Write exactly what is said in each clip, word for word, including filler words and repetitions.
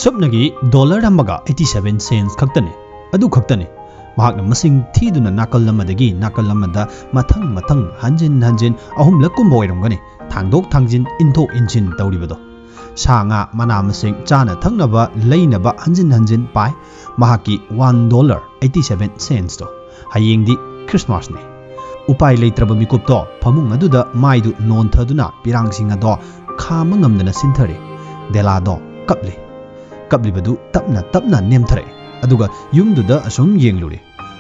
ꯁꯨꯞꯅꯒꯤ ꯗꯣꯂꯔ ꯑꯃꯒ eighty seven cents ꯈꯛꯇꯅꯤ꯫ ꯑꯗꯨ ꯈꯛꯇꯅꯤ꯫ ꯃꯍꯥꯛꯅ ꯃꯁꯤꯡ ꯊꯤꯗꯨꯅ ꯅꯥꯀꯜ ꯑꯃꯗꯒꯤ ꯅꯥꯀꯜ ꯑꯃꯗ ꯃꯊꯪ ꯃꯊꯪ ꯍꯟꯖꯤꯟ ꯍꯟꯖꯤꯟ ꯑꯍꯨꯝꯂꯛꯀꯨꯝꯕ ꯑꯣꯏꯔꯝꯒꯅꯤ ꯊꯥꯡꯗꯣꯛ ꯊꯥꯡꯖꯤꯟ, ꯏꯟꯊꯣꯛ ꯏꯟꯁꯤꯟ ꯇꯧꯔꯤꯕꯗꯣ꯫ ꯁꯥ ꯉꯥ, ꯃꯅꯥ ꯃꯁꯤꯡ, ꯆꯥꯅ ꯊꯛꯅꯕ ꯂꯩꯅꯕ ꯍꯟꯖꯤꯟ ꯍꯟꯖꯤꯟ ꯄꯥꯏ꯫ ꯃꯍꯥꯛꯀꯤ one dollar eighty seven cents ꯇꯣ꯫ ꯍꯌꯦꯡꯗꯤ ꯈ꯭ꯔꯤꯁꯃꯥꯁꯅꯤ꯫ ꯎꯄꯥꯏ ꯂꯩꯇ꯭ꯔꯕ ꯃꯤꯀꯨꯞꯇꯣ ꯐꯃꯨꯡ ꯑꯗꯨꯗ ꯃꯥꯏꯗꯨ ꯅꯣꯟꯊꯗꯨꯅ ꯄꯤꯔꯥꯡꯁꯤꯡ ꯑꯗꯣ ꯈꯥꯝꯕ ꯉꯝꯗꯅ ꯁꯤꯟꯊꯔꯦ꯫ ꯗꯦꯂꯥꯗꯣ ꯀꯞꯂꯤ꯫ ꯀꯞꯂꯤꯕꯗꯨ ꯇꯞꯅ ꯇꯞꯅ ꯅꯦꯝꯊꯔꯛꯑꯦ꯫ ꯑꯗꯨꯒ ꯌꯨꯝꯗꯨꯗ ꯑꯁꯨꯝ ꯌꯦꯡꯂꯨꯔꯦ꯫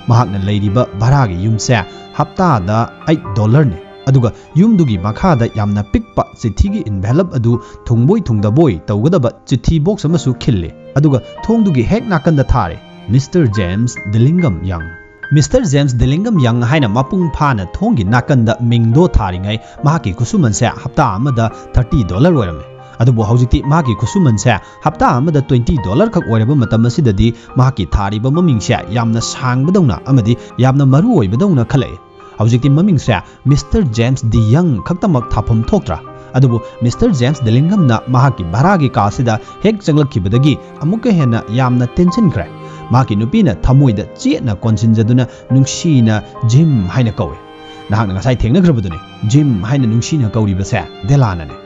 ꯃꯍꯥꯛꯅ ꯂꯩꯔꯤꯕ ꯚꯔꯥꯒꯤ ꯌꯨꯝꯁꯦ ꯍꯞꯇꯥꯗ eight dollar ꯅꯤ꯫ ꯑꯗꯨꯒ ꯌꯨꯝꯗꯨꯒꯤ ꯃꯈꯥꯗ ꯌꯥꯝꯅ ꯄꯤꯛꯄ ꯆꯤꯊꯤꯒꯤ envelope ꯑꯗꯨ ꯊꯨꯡꯕꯣꯏ ꯊꯨꯡꯗꯕꯣꯏ ꯇꯧꯒꯗꯕ ꯆꯤꯊꯤ box ꯑꯃꯁꯨ ꯈꯤꯜꯂꯤ꯫ ꯑꯗꯨꯒ ꯊꯣꯡꯗꯨꯒꯤ ꯍꯦꯛ ꯅꯥꯀꯟꯗ ꯊꯥꯔꯦ, Mister James Dillingham Young꯫ Mister James Dillingham Young ꯍꯥꯏꯅ ꯃꯄꯨꯡ ꯐꯥꯅ ꯊꯣꯡꯒꯤ ꯅꯥꯀꯟꯗ ꯃꯤꯡꯗꯣ ꯊꯥꯔꯤꯉꯩ ꯃꯍꯥꯛꯀꯤ ꯈꯨꯠꯁꯨꯃꯟꯁꯦ ꯍꯞꯇꯥ ꯑꯃꯗ thirty dollar ꯑꯣꯏꯔꯝꯃꯤ꯫ ꯑꯗꯨꯕꯨ ꯍꯧꯖꯤꯛꯇꯤ ꯃꯍꯥꯛꯀꯤ ꯈꯨꯠꯁꯨꯃꯟꯁꯦ ꯍꯞꯇꯥ ꯑꯃꯗ twenty dollar ꯈꯛ ꯑꯣꯏꯔꯕ ꯃꯇꯝ ꯑꯁꯤꯗꯗꯤ ꯃꯍꯥꯛꯀꯤ ꯊꯥꯔꯤꯕ ꯃꯃꯤꯡꯁꯦ ꯌꯥꯝꯅ ꯁꯥꯡꯕꯗꯧꯅ ꯑꯃꯗꯤ ꯌꯥꯝꯅ ꯃꯔꯨ ꯑꯣꯏꯕꯗꯧꯅ ꯈꯜꯂꯛꯏ꯫ ꯍꯧꯖꯤꯛꯇꯤ ꯃꯃꯤꯡꯁꯦ Mister James DeYoung ꯈꯛꯇꯃꯛ ꯊꯥꯐꯝ ꯊꯣꯛꯇ꯭ꯔꯥ? ꯑꯗꯨꯕꯨ Mister James Dillinghamꯅ ꯃꯍꯥꯛꯀꯤ ꯚꯔꯥꯒꯤ ꯀꯥꯁꯤꯗ ꯍꯦꯛ ꯆꯪꯂꯛꯈꯤꯕꯗꯒꯤ ꯑꯃꯨꯛꯀ ꯍꯦꯟꯅ ꯌꯥꯝꯅ ꯇꯦꯟꯁꯤꯟꯈ꯭ꯔꯦ꯫ ꯃꯍꯥꯛꯀꯤ ꯅꯨꯄꯤꯅ ꯊꯃꯣꯏꯗ ꯆꯦꯠꯅ ꯀꯣꯟꯁꯤꯟꯖꯗꯨꯅ ꯅꯨꯡꯁꯤꯅ "ꯖꯤꯝ" ꯍꯥꯏꯅ ꯀꯧꯏ꯫ ꯅꯍꯥꯛꯅ ꯉꯁꯥꯏ ꯊꯦꯡꯅꯈ꯭ꯔꯕꯗꯨꯅꯤ, ꯖꯤꯝ ꯍꯥꯏꯅ ꯅꯨꯡꯁꯤꯅ ꯀꯧꯔꯤꯕꯁꯦ ꯗꯦꯂꯥꯅꯅꯤ꯫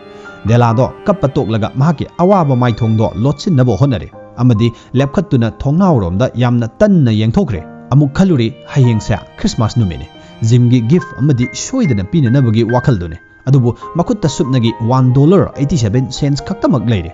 ꯗꯦꯂꯥꯗꯣ ꯀꯞꯄ ꯇꯣꯛꯂꯒ ꯃꯍꯥꯛꯀꯤ ꯑꯋꯥꯕ ꯃꯥꯏꯊꯣꯡꯗꯣ ꯂꯣꯠꯁꯤꯟꯅꯕ ꯍꯣꯠꯅꯔꯦ ꯑꯃꯗꯤ ꯂꯦꯞꯈꯠꯇꯨꯅ ꯊꯣꯡꯅꯥꯎꯔꯣꯝꯗ ꯌꯥꯝꯅ ꯇꯟꯅ ꯌꯦꯡꯊꯣꯛꯈ꯭ꯔꯦ꯫ ꯑꯃꯨꯛ ꯈꯜꯂꯨꯔꯤ, ꯍꯌꯦꯡꯁꯦ ꯈ꯭ꯔꯤꯁꯃꯥꯁ ꯅꯨꯃꯤꯠꯅꯤ꯫ ꯖꯤꯝꯒꯤ gift ꯑꯃꯗꯤ ꯁꯣꯏꯗꯅ ꯄꯤꯅꯅꯕꯒꯤ ꯋꯥꯈꯜꯗꯨꯅꯤ꯫ ꯑꯗꯨꯕꯨ ꯃꯈꯨꯠꯇ ꯁꯨꯞꯅꯒꯤ one dollar eighty seven cents ꯈꯛꯇꯃꯛ ꯂꯩꯔꯦ꯫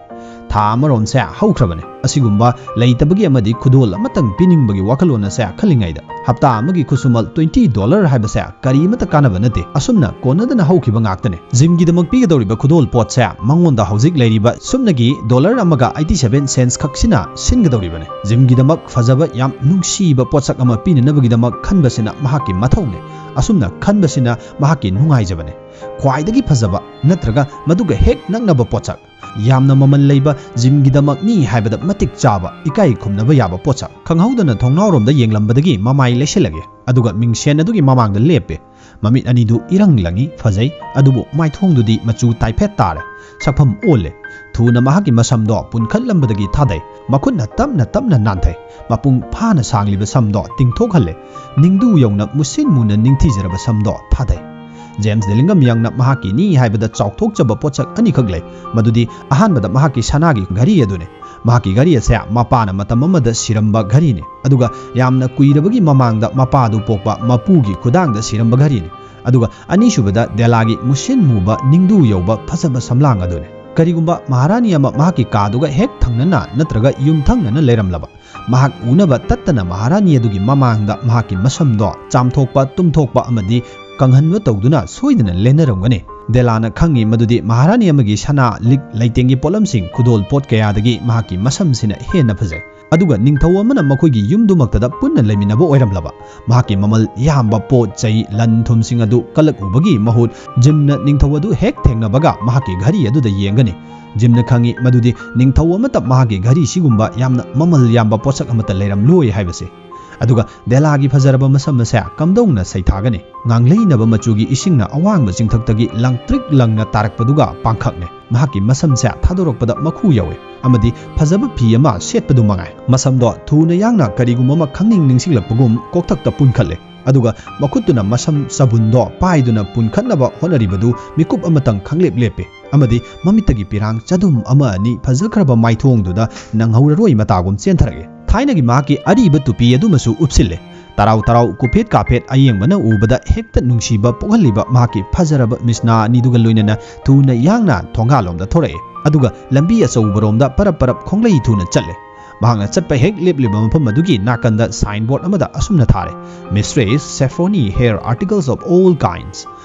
ꯊꯥ ꯑꯃꯔꯣꯝꯁꯦ ꯍꯧꯈ꯭ꯔꯕꯅꯤ꯫ ꯑꯁꯤꯒꯨꯝꯕ ꯂꯩꯇꯕꯒꯤ ꯑꯃꯗꯤ ꯈꯨꯗꯣꯜ ꯑꯃꯇꯪ ꯄꯤꯅꯤꯡꯕꯒꯤ ꯋꯥꯈꯜꯂꯣꯟ ꯑꯁꯦ ꯈꯜꯂꯤꯉꯩꯗ, ꯍꯞꯇꯥ ꯑꯃꯒꯤ ꯈꯨꯠꯁꯨꯃꯜ twenty dollar ꯍꯥꯏꯕꯁꯦ ꯀꯔꯤꯃꯠꯇ ꯀꯥꯟꯅꯕ ꯅꯠꯇꯦ꯫ ꯑꯁꯨꯝꯅ ꯀꯣꯟꯅꯗꯅ ꯍꯧꯈꯤꯕ ꯉꯥꯛꯇꯅꯤ꯫ ꯖꯤꯝꯒꯤꯗꯃꯛ ꯄꯤꯒꯗꯧꯔꯤꯕ ꯈꯨꯗꯣꯜ ꯄꯣꯠꯁꯦ ꯃꯉꯣꯟꯗ ꯍꯧꯖꯤꯛ ꯂꯩꯔꯤꯕ ꯁꯨꯞꯅꯒꯤ ꯗꯣꯂꯔ ꯑꯃꯒ eighty seven cents ꯈꯛꯁꯤꯅ ꯁꯤꯟꯒꯗꯧꯔꯤꯕꯅꯤ꯫ ꯖꯤꯝꯒꯤꯗꯃꯛ ꯐꯖꯕ, ꯌꯥꯝ ꯅꯨꯡꯁꯤꯕ ꯄꯣꯠꯁꯛ ꯑꯃ ꯄꯤꯅꯅꯕꯒꯤꯗꯃꯛ ꯈꯟꯕꯁꯤꯅ ꯃꯍꯥꯛꯀꯤ ꯃꯊꯧꯅꯤ꯫ ꯑꯁꯨꯝꯅ ꯈꯟꯕꯁꯤꯅ ꯃꯍꯥꯛꯀꯤ ꯅꯨꯡꯉꯥꯏꯖꯕꯅꯤ꯫ ꯈ꯭ꯋꯥꯏꯗꯒꯤ ꯐꯖꯕ ꯅꯠꯇ꯭ꯔꯒ ꯃꯗꯨꯒ ꯍꯦꯛ ꯅꯛꯅꯕ ꯄꯣꯠꯁꯛ꯫ ꯌꯥꯝꯅ ꯃꯃꯜ ꯂꯩꯕ ꯖꯤꯝꯒꯤꯗꯃꯛꯅꯤ ꯍꯥꯏꯕꯗ ꯃꯇꯤꯛ ꯆꯥꯕ, ꯏꯀꯥꯏ ꯈꯨꯝꯅꯕ ꯌꯥꯕ ꯄꯣꯠꯁꯛ꯫ ꯈꯪꯍꯧꯗꯅ ꯊꯣꯡꯅꯥꯎꯔꯣꯝꯗ ꯌꯦꯡꯂꯝꯕꯗꯒꯤ ꯃꯃꯥꯏ ꯂꯩꯁꯤꯜꯂꯒꯦ, ꯑꯗꯨꯒ ꯃꯤꯡꯁꯦꯟ ꯑꯗꯨꯒꯤ ꯃꯃꯥꯡꯗ ꯂꯦꯞꯄꯦ꯫ ꯃꯃꯤꯠ ꯑꯅꯤꯗꯨ ꯏꯔꯪ ꯂꯪꯏ, ꯐꯖꯩ, ꯑꯗꯨꯕꯨ ꯃꯥꯏꯊꯣꯡꯗꯨꯗꯤ ꯃꯆꯨ ꯇꯥꯏꯐꯦꯠ ꯇꯥꯔꯦ꯫ ꯁꯛꯐꯝ ꯑꯣꯜꯂꯦ꯫ ꯊꯨꯅ ꯃꯍꯥꯛꯀꯤ ꯃꯁꯝꯗꯣ ꯄꯨꯟꯈꯠꯂꯝꯕꯗꯒꯤ ꯊꯥꯗꯩ꯫ ꯃꯈꯨꯠꯅ ꯇꯞꯅ ꯇꯞꯅ ꯅꯥꯟꯊꯩ꯫ ꯃꯄꯨꯡ ꯐꯥꯅ ꯁꯥꯡꯂꯤꯕ ꯁꯝꯗꯣ ꯇꯤꯡꯊꯣꯛꯍꯜꯂꯦ꯫ ꯅꯤꯡꯗꯨ ꯌꯧꯅ ꯃꯨꯁꯤꯟ ꯃꯨꯅ ꯅꯤꯡꯊꯤꯖꯔꯕ ꯁꯝꯗꯣ ꯊꯥꯗꯩ꯫ ꯖꯦꯝꯁ ꯗꯦꯂꯤꯡꯒꯝ ꯌꯪꯅ ꯃꯍꯥꯛꯀꯤꯅꯤ ꯍꯥꯏꯕꯗ ꯆꯥꯎꯊꯣꯛꯆꯕ ꯄꯣꯠꯁꯛ ꯑꯅꯤꯈꯛ ꯂꯩ, ꯃꯗꯨꯗꯤ ꯑꯍꯥꯟꯕꯗ ꯃꯍꯥꯛꯀꯤ ꯁꯅꯥꯒꯤ ꯘꯔꯤ ꯑꯗꯨꯅꯤ꯫ ꯃꯍꯥꯛꯀꯤ ꯘꯔꯤ ꯑꯁꯦ ꯃꯄꯥꯅ ꯃꯇꯝ ꯑꯃꯗ ꯁꯤꯔꯝꯕ ꯘꯔꯤꯅꯤ, ꯑꯗꯨꯒ ꯌꯥꯝꯅ ꯀꯨꯏꯔꯕꯒꯤ ꯃꯃꯥꯡꯗ ꯃꯄꯥꯗꯨ ꯄꯣꯛꯄ ꯃꯄꯨꯒꯤ ꯈꯨꯗꯥꯡꯗ ꯁꯤꯔꯝꯕ ꯘꯔꯤꯅꯤ꯫ ꯑꯗꯨꯒ ꯑꯅꯤꯁꯨꯕꯗ ꯗꯦꯂꯥꯒꯤ ꯃꯨꯁꯤꯟ ꯃꯨꯕ ꯅꯤꯡꯗꯨ ꯌꯧꯕ ꯐꯖꯕ ꯁꯝꯂꯥꯡ ꯑꯗꯨꯅꯤ꯫ ꯀꯔꯤꯒꯨꯝꯕ ꯃꯍꯥꯔꯥꯅꯤ ꯑꯃ ꯃꯍꯥꯛꯀꯤ ꯀꯥꯗꯨꯒ ꯍꯦꯛ ꯊꯪꯅꯅ ꯅꯠꯇ꯭ꯔꯒ ꯌꯨꯝꯊꯪꯅꯅ ꯂꯩꯔꯝꯂꯕ, ꯃꯍꯥꯛ ꯎꯅꯕ ꯇꯠꯇꯅ ꯃꯍꯥꯔꯥꯅꯤ ꯑꯗꯨꯒꯤ ꯃꯃꯥꯡꯗ ꯃꯍꯥꯛꯀꯤ ꯃꯁꯝꯗꯣ ꯆꯥꯝꯊꯣꯛꯄ, ꯇꯨꯝꯊꯣꯛꯄ ꯑꯃꯗꯤ ꯀꯪꯍꯟꯕ ꯇꯧꯗꯨꯅ ꯁꯣꯏꯗꯅ ꯂꯦꯟꯅꯔꯝꯒꯅꯤ꯫ ꯗꯦꯂꯥꯅ ꯈꯪꯏ ꯃꯗꯨꯗꯤ ꯃꯍꯥꯔꯥꯅꯤ ꯑꯃꯒꯤ ꯁꯅꯥ ꯂꯤꯛ ꯂꯩꯇꯦꯡꯒꯤ ꯄꯣꯠꯂꯝꯁꯤꯡ, ꯈꯨꯗꯣꯜ ꯄꯣꯠ ꯀꯌꯥꯗꯒꯤ ꯃꯍꯥꯛꯀꯤ ꯃꯁꯝꯁꯤꯅ ꯍꯦꯟꯅ ꯐꯖꯩ꯫ ꯑꯗꯨꯒ ꯅꯤꯡꯊꯧ ꯑꯃꯅ ꯃꯈꯣꯏꯒꯤ ꯌꯨꯝꯗꯨꯃꯛꯇꯗ ꯄꯨꯟꯅ ꯂꯩꯃꯤꯟꯅꯕ ꯑꯣꯏꯔꯝꯂꯕ, ꯃꯍꯥꯛꯀꯤ ꯃꯃꯜ ꯌꯥꯝꯕ ꯄꯣꯠ ꯆꯩ, ꯂꯟ ꯊꯨꯝꯁꯤꯡ ꯑꯗꯨ ꯀꯂꯛ ꯎꯕꯒꯤ ꯃꯍꯨꯠ ꯖꯤꯝꯅ ꯅꯤꯡꯊꯧ ꯑꯗꯨ ꯍꯦꯛ ꯊꯦꯡꯅꯕꯒ ꯃꯍꯥꯛꯀꯤ ꯘꯔꯤ ꯑꯗꯨꯗ ꯌꯦꯡꯒꯅꯤ꯫ ꯖꯤꯝꯅ ꯈꯪꯏ ꯃꯗꯨꯗꯤ ꯅꯤꯡꯊꯧ ꯑꯃꯠꯇ ꯃꯍꯥꯛꯀꯤ ꯘꯔꯤ ꯁꯤꯒꯨꯝꯕ ꯌꯥꯝꯅ ꯃꯃꯜ ꯌꯥꯝꯕ ꯄꯣꯠꯁꯛ ꯑꯃꯠꯇ ꯂꯩꯔꯝꯂꯣꯏ ꯍꯥꯏꯕꯁꯤ꯫ ꯑꯗꯨꯒ ꯗꯦꯂꯥꯒꯤ ꯐꯖꯔꯕ ꯃꯁꯝ ꯑꯁꯦ ꯀꯝꯗꯧꯅ ꯁꯩꯊꯥꯒꯅꯤ? ꯉꯥꯡꯂꯩꯅꯕ ꯃꯆꯨꯒꯤ ꯏꯁꯤꯡꯅ ꯑꯋꯥꯡꯕ ꯆꯤꯡꯊꯛꯇꯒꯤ ꯂꯪꯇ꯭ꯔꯤꯛ ꯂꯪꯅ ꯇꯥꯔꯛꯄꯗꯨꯒ ꯄꯥꯡꯈꯛꯅꯦ꯫ ꯃꯍꯥꯛꯀꯤ ꯃꯁꯝꯁꯦ ꯊꯥꯗꯣꯔꯛꯄꯗ ꯃꯈꯨ ꯌꯧꯏ ꯑꯃꯗꯤ ꯐꯖꯕ ꯐꯤ ꯑꯃ ꯁꯦꯠꯄꯗꯨ ꯃꯉꯥꯏ꯫ ꯃꯁꯝꯗꯣ ꯊꯨꯅ ꯌꯥꯡꯅ ꯀꯔꯤꯒꯨꯝꯕ ꯑꯃ ꯈꯪꯅꯤꯡ ꯅꯤꯡꯁꯤꯡꯂꯛꯄꯒꯨꯝ ꯀꯣꯛꯊꯛꯇ ꯄꯨꯟꯈꯠꯂꯦ, ꯑꯗꯨꯒ ꯃꯈꯨꯠꯇꯨꯅ ꯃꯁꯝ ꯆꯕꯨꯟꯗꯣ ꯄꯥꯏꯗꯨꯅ ꯄꯨꯟꯈꯠꯅꯕ ꯍꯣꯠꯅꯔꯤꯕꯗꯨ ꯃꯤꯀꯨꯞ ꯑꯃꯇꯪ ꯈꯪꯂꯦꯞ ꯂꯦꯞꯄꯦ꯫ ꯑꯃꯗꯤ ꯃꯃꯤꯠꯇꯒꯤ ꯄꯤꯔꯥꯡ ꯆꯗꯨꯝ ꯑꯃ ꯑꯅꯤ ꯐꯖꯈ꯭ꯔꯕ ꯃꯥꯏꯊꯣꯡꯗꯨꯗ ꯅꯪꯍꯧꯔꯔꯣꯏ ꯃꯇꯥꯒꯨꯝ ꯆꯦꯟꯊꯔꯛꯏ꯫ ꯊꯥꯏꯅꯒꯤ ꯃꯍꯥꯛꯀꯤ ꯑꯔꯤꯕ ꯇꯨꯄꯤ ꯑꯗꯨꯃꯁꯨ ꯎꯞꯁꯤꯜꯂꯦ꯫ ꯇꯔꯥꯎ ꯇꯔꯥꯎ ꯀꯨꯐꯦꯠ ꯀꯥꯐꯦꯠ ꯑꯌꯦꯡꯕꯅ ꯎꯕꯗ ꯍꯦꯛꯇ ꯅꯨꯡꯁꯤꯕ ꯄꯣꯛꯍꯜꯂꯤꯕ ꯃꯍꯥꯛꯀꯤ ꯐꯖꯔꯕ ꯃꯤꯁꯅꯥ ꯑꯅꯤꯗꯨꯒ ꯂꯣꯏꯅꯅ ꯊꯨꯅ ꯌꯥꯡꯅ ꯊꯣꯡꯒꯥꯜꯂꯣꯝꯗ ꯊꯣꯔꯛꯑꯦ꯫ ꯑꯗꯨꯒ ꯂꯝꯕꯤ ꯑꯆꯧꯕꯔꯣꯝꯗ ꯄꯔꯞ ꯄꯔꯞ ꯈꯣꯡꯂꯩ ꯊꯨꯅ ꯆꯠꯂꯦ꯫ ꯃꯍꯥꯛꯅ ꯆꯠꯄ ꯍꯦꯛ ꯂꯦꯞꯂꯤꯕ ꯃꯐꯝ ꯑꯗꯨꯒꯤ ꯅꯥꯀꯟꯗ ꯁꯥꯏꯟꯕꯣꯔꯗ ꯑꯃꯗ ꯑꯁꯨꯝꯅ ꯊꯥꯔꯦ: "Mistress Safroni, hair articles of all kinds."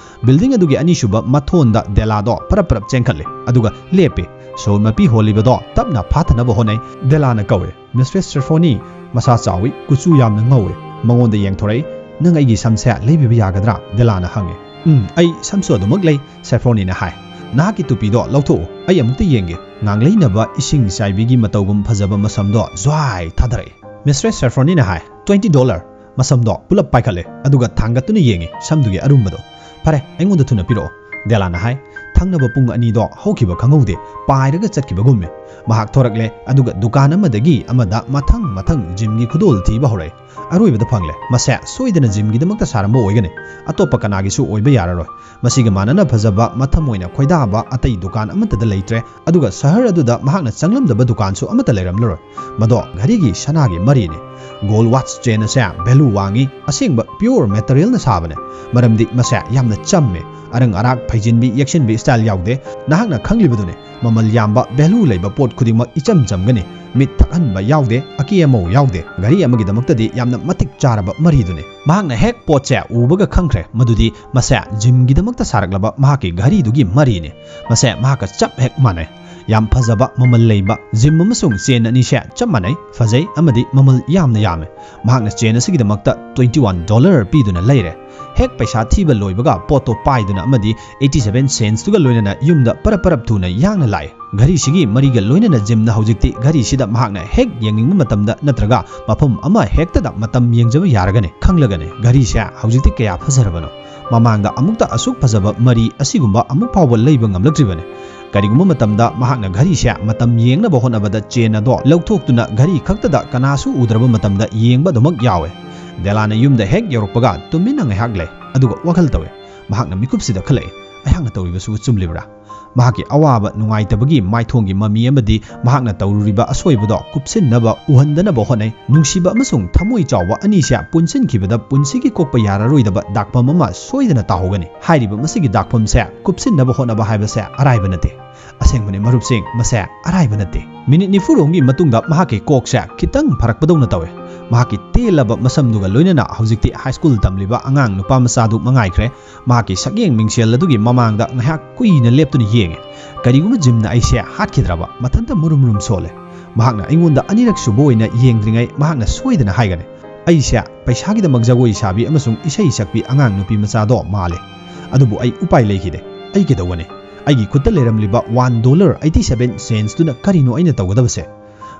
Building ꯑꯗꯨꯒꯤ ꯑꯅꯤꯁꯨꯕ ꯃꯊꯣꯟꯗ ꯗꯦꯂꯥꯗꯣ ꯄꯔꯞ ꯄꯔꯞ ꯆꯦꯟꯈꯠꯂꯦ, ꯑꯗꯨꯒ ꯂꯦꯞꯄꯦ꯫ ꯁꯣꯔ ꯃꯄꯤ ꯍꯣꯜꯂꯤꯕꯗꯣ ꯇꯞꯅ ꯐꯥꯊꯅꯕ ꯍꯣꯠꯅꯩ꯫ ꯗꯦꯂꯥꯅ ꯀꯧꯏ, "Mistress Safroni, ꯃꯁꯥ ꯆꯥꯎꯏ, ꯀꯨꯆꯨ ꯌꯥꯝꯅ ꯉꯧꯏ, ꯃꯉꯣꯟꯗ ꯌꯦꯡꯊꯣꯔꯛꯏ꯫ ꯅꯪ ꯑꯩꯒꯤ ꯁꯝꯁꯦ ꯂꯩꯕꯤꯕ ꯌꯥꯒꯗ꯭ꯔꯥ?" ꯗꯦꯂꯥꯅ ꯍꯪꯉꯤ꯫ "ꯎꯝ, ꯑꯩ ꯁꯝꯁꯨ ꯑꯗꯨꯃꯛ ꯂꯩ," ꯁꯦꯐ꯭ꯔꯣꯅꯤꯅ ꯍꯥꯏ꯫ "ꯅꯍꯥꯛꯀꯤ ꯇꯨꯄꯤꯗꯣ ꯂꯧꯊꯣꯛꯎ, ꯑꯩ ꯑꯃꯨꯛꯇ ꯌꯦꯡꯒꯦ"꯫ ꯉꯥꯡꯂꯩꯅꯕ ꯏꯁꯤꯡ ꯆꯥꯏꯕꯤꯒꯤ ꯃꯇꯧꯒꯨꯝ ꯐꯖꯕ ꯃꯁꯝꯗꯣ ꯖ꯭ꯋꯥꯏ ꯊꯥꯗꯔꯛꯏ꯫ ꯃꯤꯁꯇ꯭ꯔꯦꯁ ꯁꯦꯐ꯭ꯔꯣꯅꯤꯅ ꯍꯥꯏ, "ꯇ꯭ꯋꯦꯟꯇꯤ ꯗꯣꯂꯔ"꯫ ꯃꯁꯝꯗꯣ ꯄꯨꯂꯞ ꯄꯥꯏꯈꯠꯂꯦ, ꯑꯗꯨꯒ ꯊꯥꯡꯒꯠꯇꯨꯅ ꯌꯦꯡꯉꯤ ꯁꯝꯗꯨꯒꯤ ꯑꯔꯨꯝꯕꯗꯣ꯫ "ꯐꯔꯦ, ꯑꯩꯉꯣꯟꯗ ꯊꯨꯅ ꯄꯤꯔꯛꯑꯣ"꯫ ꯗꯦꯂꯥꯅ ꯍꯥꯏ꯫ ꯊꯪꯅꯕ ꯄꯨꯡ ꯑꯅꯤꯗꯣ ꯍꯧꯈꯤꯕ ꯈꯪꯍꯧꯗꯦ, ꯄꯥꯏꯔꯒ ꯆꯠꯈꯤꯕꯒꯨꯝꯃꯤ꯫ ꯃꯍꯥꯛ ꯊꯣꯔꯛꯂꯦ, ꯑꯗꯨꯒ ꯗꯨꯀꯥꯟ ꯑꯃꯗꯒꯤ ꯑꯃꯗ ꯃꯊꯪ ꯃꯊꯪ ꯖꯤꯝꯒꯤ ꯈꯨꯗꯣꯜ ꯊꯤꯕ ꯍꯧꯔꯛꯏ꯫ ꯑꯔꯣꯏꯕꯗ ꯐꯪꯂꯦ꯫ ꯃꯁꯦ ꯁꯣꯏꯗꯅ ꯖꯤꯝꯒꯤꯗꯃꯛꯇ ꯁꯥꯔꯝꯕ ꯑꯣꯏꯒꯅꯤ, ꯑꯇꯣꯞꯄ ꯀꯅꯥꯒꯤꯁꯨ ꯑꯣꯏꯕ ꯌꯥꯔꯔꯣꯏ꯫ ꯃꯁꯤꯒ ꯃꯥꯟꯅꯅ ꯐꯖꯕ, ꯃꯊꯝ ꯑꯣꯏꯅ ꯈꯣꯏꯗꯥꯕ ꯑꯇꯩ ꯗꯨꯀꯥꯟ ꯑꯃꯠꯇꯗ ꯂꯩꯇ꯭ꯔꯦ, ꯑꯗꯨꯒ ꯁꯍꯔ ꯑꯗꯨꯗ ꯃꯍꯥꯛꯅ ꯆꯪꯂꯝꯗꯕ ꯗꯨꯀꯥꯟꯁꯨ ꯑꯃꯠꯇ ꯂꯩꯔꯝꯂꯔꯣꯏ꯫ ꯃꯗꯣ ꯘꯔꯤꯒꯤ ꯁꯅꯥꯒꯤ ꯃꯔꯤꯅꯤ꯫ ꯒꯣꯜ ꯋꯥꯠꯆ ꯆꯦꯟ ꯑꯁꯦ ꯚꯦꯂꯨ ꯋꯥꯡꯉꯤ, ꯑꯁꯦꯡꯕ ꯄ꯭ꯌꯨꯔ ꯃꯦꯇꯔꯤꯌꯦꯜꯅ ꯁꯥꯕꯅꯦ, ꯃꯔꯝꯗꯤ ꯃꯁꯦ ꯌꯥꯝꯅ ꯆꯝꯃꯦ꯫ ꯑꯔꯪ ꯑꯔꯥꯛ, ꯐꯩꯖꯤꯟꯕꯤ, ꯌꯦꯛꯁꯤꯟꯕꯤ ꯁ꯭ꯇꯥꯏꯜ ꯌꯥꯎꯗꯦ꯫ ꯅꯍꯥꯛꯅ ꯈꯪꯂꯤꯕꯗꯨꯅꯤ, ꯃꯃꯜ ꯌꯥꯝꯕ, ꯚꯦꯂꯨ ꯂꯩꯕ ꯄꯣꯠ ꯈꯨꯗꯤꯡꯃꯛ ꯏꯆꯝ ꯆꯝꯒꯅꯤ, ꯃꯤꯠ ꯊꯛꯍꯟꯕ ꯌꯥꯎꯗꯦ, ꯑꯀꯦ ꯑꯃꯧ ꯌꯥꯎꯗꯦ꯫ ꯘꯔꯤ ꯑꯃꯒꯤꯗꯃꯛꯇꯗꯤ ꯌꯥꯝꯅ ꯃꯇꯤꯛ ꯆꯥꯔꯕ ꯃꯔꯤꯗꯨꯅꯤ꯫ ꯃꯍꯥꯛꯅ ꯍꯦꯛ ꯄꯣꯠꯁꯦ ꯎꯕꯒ ꯈꯪꯈ꯭ꯔꯦ ꯃꯗꯨꯗꯤ ꯃꯁꯦ ꯖꯤꯝꯒꯤꯗꯃꯛꯇ ꯁꯥꯔꯛꯂꯕ ꯃꯍꯥꯛꯀꯤ ꯘꯔꯤꯗꯨꯒꯤ ꯃꯔꯤꯅꯤ꯫ ꯃꯁꯦ ꯃꯍꯥꯛꯀ ꯆꯞ ꯍꯦꯛ ꯃꯥꯟꯅꯩ꯫ ꯌꯥꯝ ꯐꯖꯕ, ꯃꯃꯜ ꯂꯩꯕ ꯖꯤꯝ ꯑꯃꯁꯨꯡ ꯆꯦꯟ ꯑꯅꯤꯁꯦ ꯆꯞ ꯃꯥꯟꯅꯩ, ꯐꯖꯩ ꯑꯃꯗꯤ ꯃꯃꯜ ꯌꯥꯝꯅ ꯌꯥꯝꯃꯦ꯫ ꯃꯍꯥꯛꯅ ꯆꯦꯟ ꯑꯁꯤꯒꯤꯗꯃꯛꯇ ꯇ꯭ꯋꯦꯟꯇꯤ ꯋꯥꯟ ꯗꯣꯂꯔ ꯄꯤꯗꯨꯅ ꯂꯩꯔꯦ꯫ ꯍꯦꯛ ꯄꯩꯁꯥ ꯊꯤꯕ ꯂꯣꯏꯕꯒ ꯄꯣꯠꯇꯣ ꯄꯥꯏꯗꯨꯅ ꯑꯃꯗꯤ ꯑꯩꯠꯇꯤ ꯁꯚꯦꯟ ꯁꯦꯟꯁꯇꯨꯒ ꯂꯣꯏꯅꯅ ꯌꯨꯝꯗ ꯄꯔꯞ ꯄꯔꯞ ꯊꯨꯅ ꯌꯥꯡꯅ ꯂꯥꯛꯏ꯫ ꯘꯔꯤꯁꯤꯒꯤ ꯃꯔꯤꯒ ꯂꯣꯏꯅꯅ ꯖꯤꯝꯅ ꯍꯧꯖꯤꯛꯇꯤ ꯘꯔꯤꯁꯤꯗ ꯃꯍꯥꯛꯅ ꯍꯦꯛ ꯌꯦꯡꯅꯤꯡꯕ ꯃꯇꯝꯗ ꯅꯠꯇ꯭ꯔꯒ ꯃꯐꯝ ꯑꯃ ꯍꯦꯛꯇꯗ ꯃꯇꯝ ꯌꯦꯡꯖꯕ ꯌꯥꯔꯒꯅꯤ꯫ ꯈꯪꯂꯒꯅꯤ ꯘꯔꯤꯁꯦ ꯍꯧꯖꯤꯛꯇꯤ ꯀꯌꯥ ꯐꯖꯔꯕꯅꯣ꯫ ꯃꯃꯥꯡꯗ ꯑꯃꯨꯛꯇ ꯑꯁꯨꯛ ꯐꯖꯕ ꯃꯔꯤ ꯑꯁꯤꯒꯨꯝꯕ ꯑꯃꯨꯛ ꯐꯥꯎꯕ ꯂꯩꯕ ꯉꯝꯂꯛꯇ꯭ꯔꯤꯕꯅꯤ꯫ ꯀꯔꯤꯒꯨꯝꯕ ꯃꯇꯝꯗ ꯃꯍꯥꯛꯅ ꯘꯔꯤꯁꯦ ꯃꯇꯝ ꯌꯦꯡꯅꯕ ꯍꯣꯠꯅꯕꯗ ꯆꯦꯟ ꯑꯗꯣ ꯂꯧꯊꯣꯛꯇꯨꯅ ꯘꯔꯤ ꯈꯛꯇꯗ ꯀꯅꯥꯁꯨ ꯎꯗ꯭ꯔꯕ ꯃꯇꯝꯗ ꯌꯦꯡꯕ ꯑꯗꯨꯃꯛ ꯌꯥꯎꯋꯦ꯫ ꯗꯦꯂꯥꯅ ꯌꯨꯝꯗ ꯍꯦꯛ ꯌꯧꯔꯛꯄꯒ ꯇꯨꯃꯤꯟꯅ ꯉꯥꯏꯍꯥꯛ ꯂꯩ, ꯑꯗꯨꯒ ꯋꯥꯈꯜ ꯇꯧꯏ꯫ ꯃꯍꯥꯛꯅ ꯃꯤꯀꯨꯞꯁꯤꯗ ꯈꯜꯂꯛꯏ, "ꯑꯩꯍꯥꯛꯅ ꯇꯧꯔꯤꯕꯁꯤꯕꯨ ꯆꯨꯝꯂꯤꯕ꯭ꯔꯥ?" ꯃꯍꯥꯛꯀꯤ ꯑꯋꯥꯕ ꯅꯨꯡꯉꯥꯏꯇꯕꯒꯤ ꯃꯥꯏꯊꯣꯡꯒꯤ ꯃꯃꯤ ꯑꯃꯗꯤ ꯃꯍꯥꯛꯅ ꯇꯧꯔꯨꯔꯤꯕ ꯑꯁꯣꯏꯕꯗꯣ ꯀꯨꯞꯁꯤꯟꯅꯕ ꯎꯍꯟꯗꯅꯕ ꯍꯣꯠꯅꯩ꯫ ꯅꯨꯡꯁꯤꯕ ꯑꯃꯁꯨꯡ ꯊꯃꯣꯏ ꯆꯥꯎꯕ ꯑꯅꯤꯁꯦ ꯄꯨꯟꯁꯤꯟꯈꯤꯕꯗ ꯄꯨꯟꯁꯤꯒꯤ ꯀꯣꯛꯄ ꯌꯥꯔꯔꯣꯏꯗꯕ ꯗꯥꯛꯐꯝ ꯑꯃ ꯁꯣꯏꯗꯅ ꯇꯥꯍꯧꯒꯅꯤ꯫ ꯍꯥꯏꯔꯤꯕ ꯃꯁꯤꯒꯤ ꯗꯥꯛꯐꯝꯁꯦ ꯀꯨꯞꯁꯤꯟꯅꯕ ꯍꯣꯠꯅꯕ ꯍꯥꯏꯕꯁꯦ ꯑꯔꯥꯏꯕ ꯅꯠꯇꯦ꯫ ꯑꯁꯦꯡꯕꯅꯤ ꯃꯔꯨꯞꯁꯤꯡ, ꯃꯁꯦ ꯑꯔꯥꯏꯕ ꯅꯠꯇꯦ꯫ ꯃꯤꯅꯤꯠ ꯅꯤꯐꯨ ꯔꯣꯝꯒꯤ ꯃꯇꯨꯡꯗ ꯃꯍꯥꯛꯀꯤ ꯀꯣꯛꯁꯦ ꯈꯤꯇꯪ ꯐꯔꯛꯄꯗꯧꯅ ꯇꯧꯋꯦ꯫ ꯃꯍꯥꯛꯀꯤ ꯇꯦꯜꯂꯕ ꯃꯁꯝꯗꯨꯒ ꯂꯣꯏꯅꯅ ꯍꯧꯖꯤꯛꯇꯤ ꯍꯥꯏ ꯁ꯭ꯀꯨꯜ ꯇꯝꯂꯤꯕ ꯑꯉꯥꯡ ꯅꯨꯄꯥ ꯃꯆꯥꯗꯨ ꯃꯉꯥꯏꯈ꯭ꯔꯦ꯫ ꯃꯍꯥꯛꯀꯤ ꯁꯛꯌꯦꯡ ꯃꯤꯡꯁꯦꯜ ꯑꯗꯨꯒꯤ ꯃꯃꯥꯡꯗ ꯉꯥꯏꯍꯥꯛ ꯀꯨꯏꯅ ꯂꯦꯞꯇꯨꯅ ꯌꯦꯡꯉꯦ꯫ ꯀꯔꯤꯒꯨꯝꯕ ꯖꯤꯝꯅ ꯑꯩꯁꯦ ꯍꯥꯠꯈꯤꯗ꯭ꯔꯕ? ꯃꯊꯟꯇ ꯃꯨꯔꯨꯝ ꯃꯨꯔꯨꯝ ꯁꯣꯜꯂꯦ꯫ ꯃꯍꯥꯛꯅ ꯑꯩꯉꯣꯟꯗ ꯑꯅꯤꯔꯛ ꯁꯨꯕ ꯑꯣꯏꯅ ꯌꯦꯡꯗ꯭ꯔꯤꯉꯩ ꯃꯍꯥꯛꯅ ꯁꯣꯏꯗꯅ ꯍꯥꯏꯒꯅꯤ, "ꯑꯩꯁꯦ ꯄꯩꯁꯥꯒꯤꯗꯃꯛ ꯖꯒꯣꯏ ꯁꯥꯕꯤ ꯑꯃꯁꯨꯡ ꯏꯁꯩ ꯁꯛꯄꯤ ꯑꯉꯥꯡ ꯅꯨꯄꯤ ꯃꯆꯥꯗꯣ ꯃꯥꯜꯂꯦ"꯫ ꯑꯗꯨꯕꯨ ꯑꯩ ꯎꯄꯥꯏ ꯂꯩꯈꯤꯗꯦ꯫ ꯑꯩ ꯀꯩꯗꯧꯒꯅꯤ? ꯑꯩꯒꯤ ꯈꯨꯠꯇ ꯂꯩꯔꯝꯂꯤꯕ ꯋꯥꯟ ꯗꯣꯂꯔ ꯑꯩꯠꯇꯤ ꯁꯚꯦꯟ ꯁꯦꯟꯁꯇꯨꯅ ꯀꯔꯤꯅꯣ ꯑꯩꯅ ꯇꯧꯒꯗꯕꯁꯦ?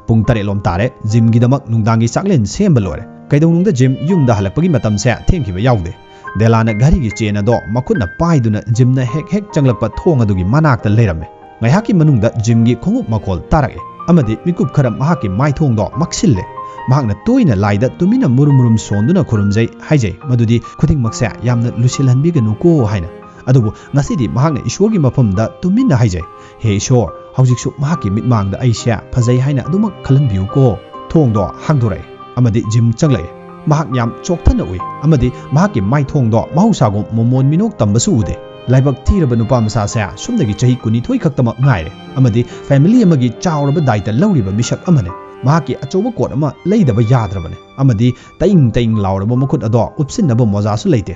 ꯄꯨꯡ ꯇꯔꯦꯠ ꯂꯣꯝ ꯇꯥꯔꯦ꯫ ꯖꯤꯝꯒꯤꯗꯃꯛ ꯅꯨꯡꯗꯥꯡꯒꯤ ꯆꯥꯛꯂꯦꯟ ꯁꯦꯝꯕ ꯂꯣꯏꯔꯦ꯫ ꯀꯩꯗꯧꯅꯨꯡꯗ ꯖꯤꯝ ꯌꯨꯝꯗ ꯍꯜꯂꯛꯄꯒꯤ ꯃꯇꯝꯁꯦ ꯊꯦꯡꯈꯤꯕ ꯌꯥꯎꯗꯦ꯫ ꯗꯦꯂꯥꯅ ꯘꯔꯤꯒꯤ ꯆꯦꯟ ꯑꯗꯣ ꯃꯈꯨꯠꯅ ꯄꯥꯏꯗꯨꯅ ꯖꯤꯝꯅ ꯍꯦꯛ ꯍꯦꯛ ꯆꯪꯂꯛꯄ ꯊꯣꯡ ꯑꯗꯨꯒꯤ ꯃꯅꯥꯛꯇ ꯂꯩꯔꯝꯃꯦ꯫ ꯉꯥꯏꯍꯥꯛꯀꯤ ꯃꯅꯨꯡꯗ ꯖꯤꯝꯒꯤ ꯈꯣꯡꯎꯞ ꯃꯈꯣꯜ ꯇꯥꯔꯛꯑꯦ ꯑꯃꯗꯤ ꯃꯤꯀꯨꯞ ꯈꯔ ꯃꯍꯥꯛꯀꯤ ꯃꯥꯏꯊꯣꯡꯗꯣ ꯃꯛꯁꯤꯜꯂꯦ꯫ ꯃꯍꯥꯛꯅ ꯇꯣꯏꯅ ꯂꯥꯏꯗ ꯇꯨꯃꯤꯟꯅ ꯃꯨꯔꯨꯝ ꯃꯨꯔꯨꯝ ꯁꯣꯟꯗꯨꯅ ꯈꯨꯔꯨꯝꯖꯩ ꯍꯥꯏꯖꯩ, ꯃꯗꯨꯗꯤ ꯈꯨꯗꯤꯡꯃꯛꯁꯦ ꯌꯥꯝꯅ ꯂꯨꯁꯤꯜꯍꯟꯕꯤꯒꯅꯨꯀꯣ ꯍꯥꯏꯅ꯫ ꯑꯗꯨꯕꯨ ꯉꯁꯤꯗꯤ ꯃꯍꯥꯛꯅ ꯏꯁꯣꯔꯒꯤ ꯃꯐꯝꯗ ꯇꯨꯃꯤꯟꯅ ꯍꯥꯏꯖꯩ, "ꯍꯦ ꯏꯁꯣꯔ, ꯍꯧꯖꯤꯛꯁꯨ ꯃꯍꯥꯛꯀꯤ ꯃꯤꯠꯃꯥꯡꯗ ꯑꯩꯁꯦ ꯐꯖꯩ ꯍꯥꯏꯅ ꯑꯗꯨꯃꯛ ꯈꯜꯍꯟꯕꯤꯌꯨꯀꯣ"꯫ ꯊꯣꯡꯗꯣ ꯍꯥꯡꯗꯣꯔꯛꯑꯦ ꯑꯃꯗꯤ ꯖꯤꯝ ꯆꯪꯂꯛꯑꯦ꯫ ꯃꯍꯥꯛ ꯌꯥꯝ ꯆꯣꯛꯊꯅ ꯎꯏ ꯑꯃꯗꯤ ꯃꯍꯥꯛꯀꯤ ꯃꯥꯏꯊꯣꯡꯗꯣ ꯃꯍꯧꯁꯥꯒꯨꯝ ꯃꯣꯃꯣꯟ ꯃꯤꯅꯣꯛ ꯇꯝꯕꯁꯨ ꯎꯗꯦ꯫ ꯂꯥꯏꯕꯛ ꯊꯤꯔꯕ ꯅꯨꯄꯥ ꯃꯆꯥꯁꯦ ꯁꯨꯞꯅꯒꯤ ꯆꯍꯤ ꯀꯨꯟꯅꯤꯊꯣꯏ ꯈꯛꯇꯃꯛ ꯉꯥꯏꯔꯦ ꯑꯃꯗꯤ ꯐꯦꯃꯤꯂꯤ ꯑꯃꯒꯤ ꯆꯥꯎꯔꯕ ꯗꯥꯏꯇ ꯂꯧꯔꯤꯕ ꯃꯤꯁꯛ ꯑꯃꯅꯤ꯫ ꯃꯍꯥꯛꯀꯤ ꯑꯆꯧꯕ ꯀꯣꯠ ꯑꯃ ꯂꯩꯗꯕ ꯌꯥꯗ꯭ꯔꯕꯅꯤ ꯑꯃꯗꯤ ꯇꯏꯡ ꯇꯏꯡ ꯂꯥꯎꯔꯕ ꯃꯈꯨꯠ ꯑꯗꯣ ꯎꯞꯁꯤꯟꯅꯕ ꯃꯣꯖꯥꯁꯨ ꯂꯩꯇꯦ꯫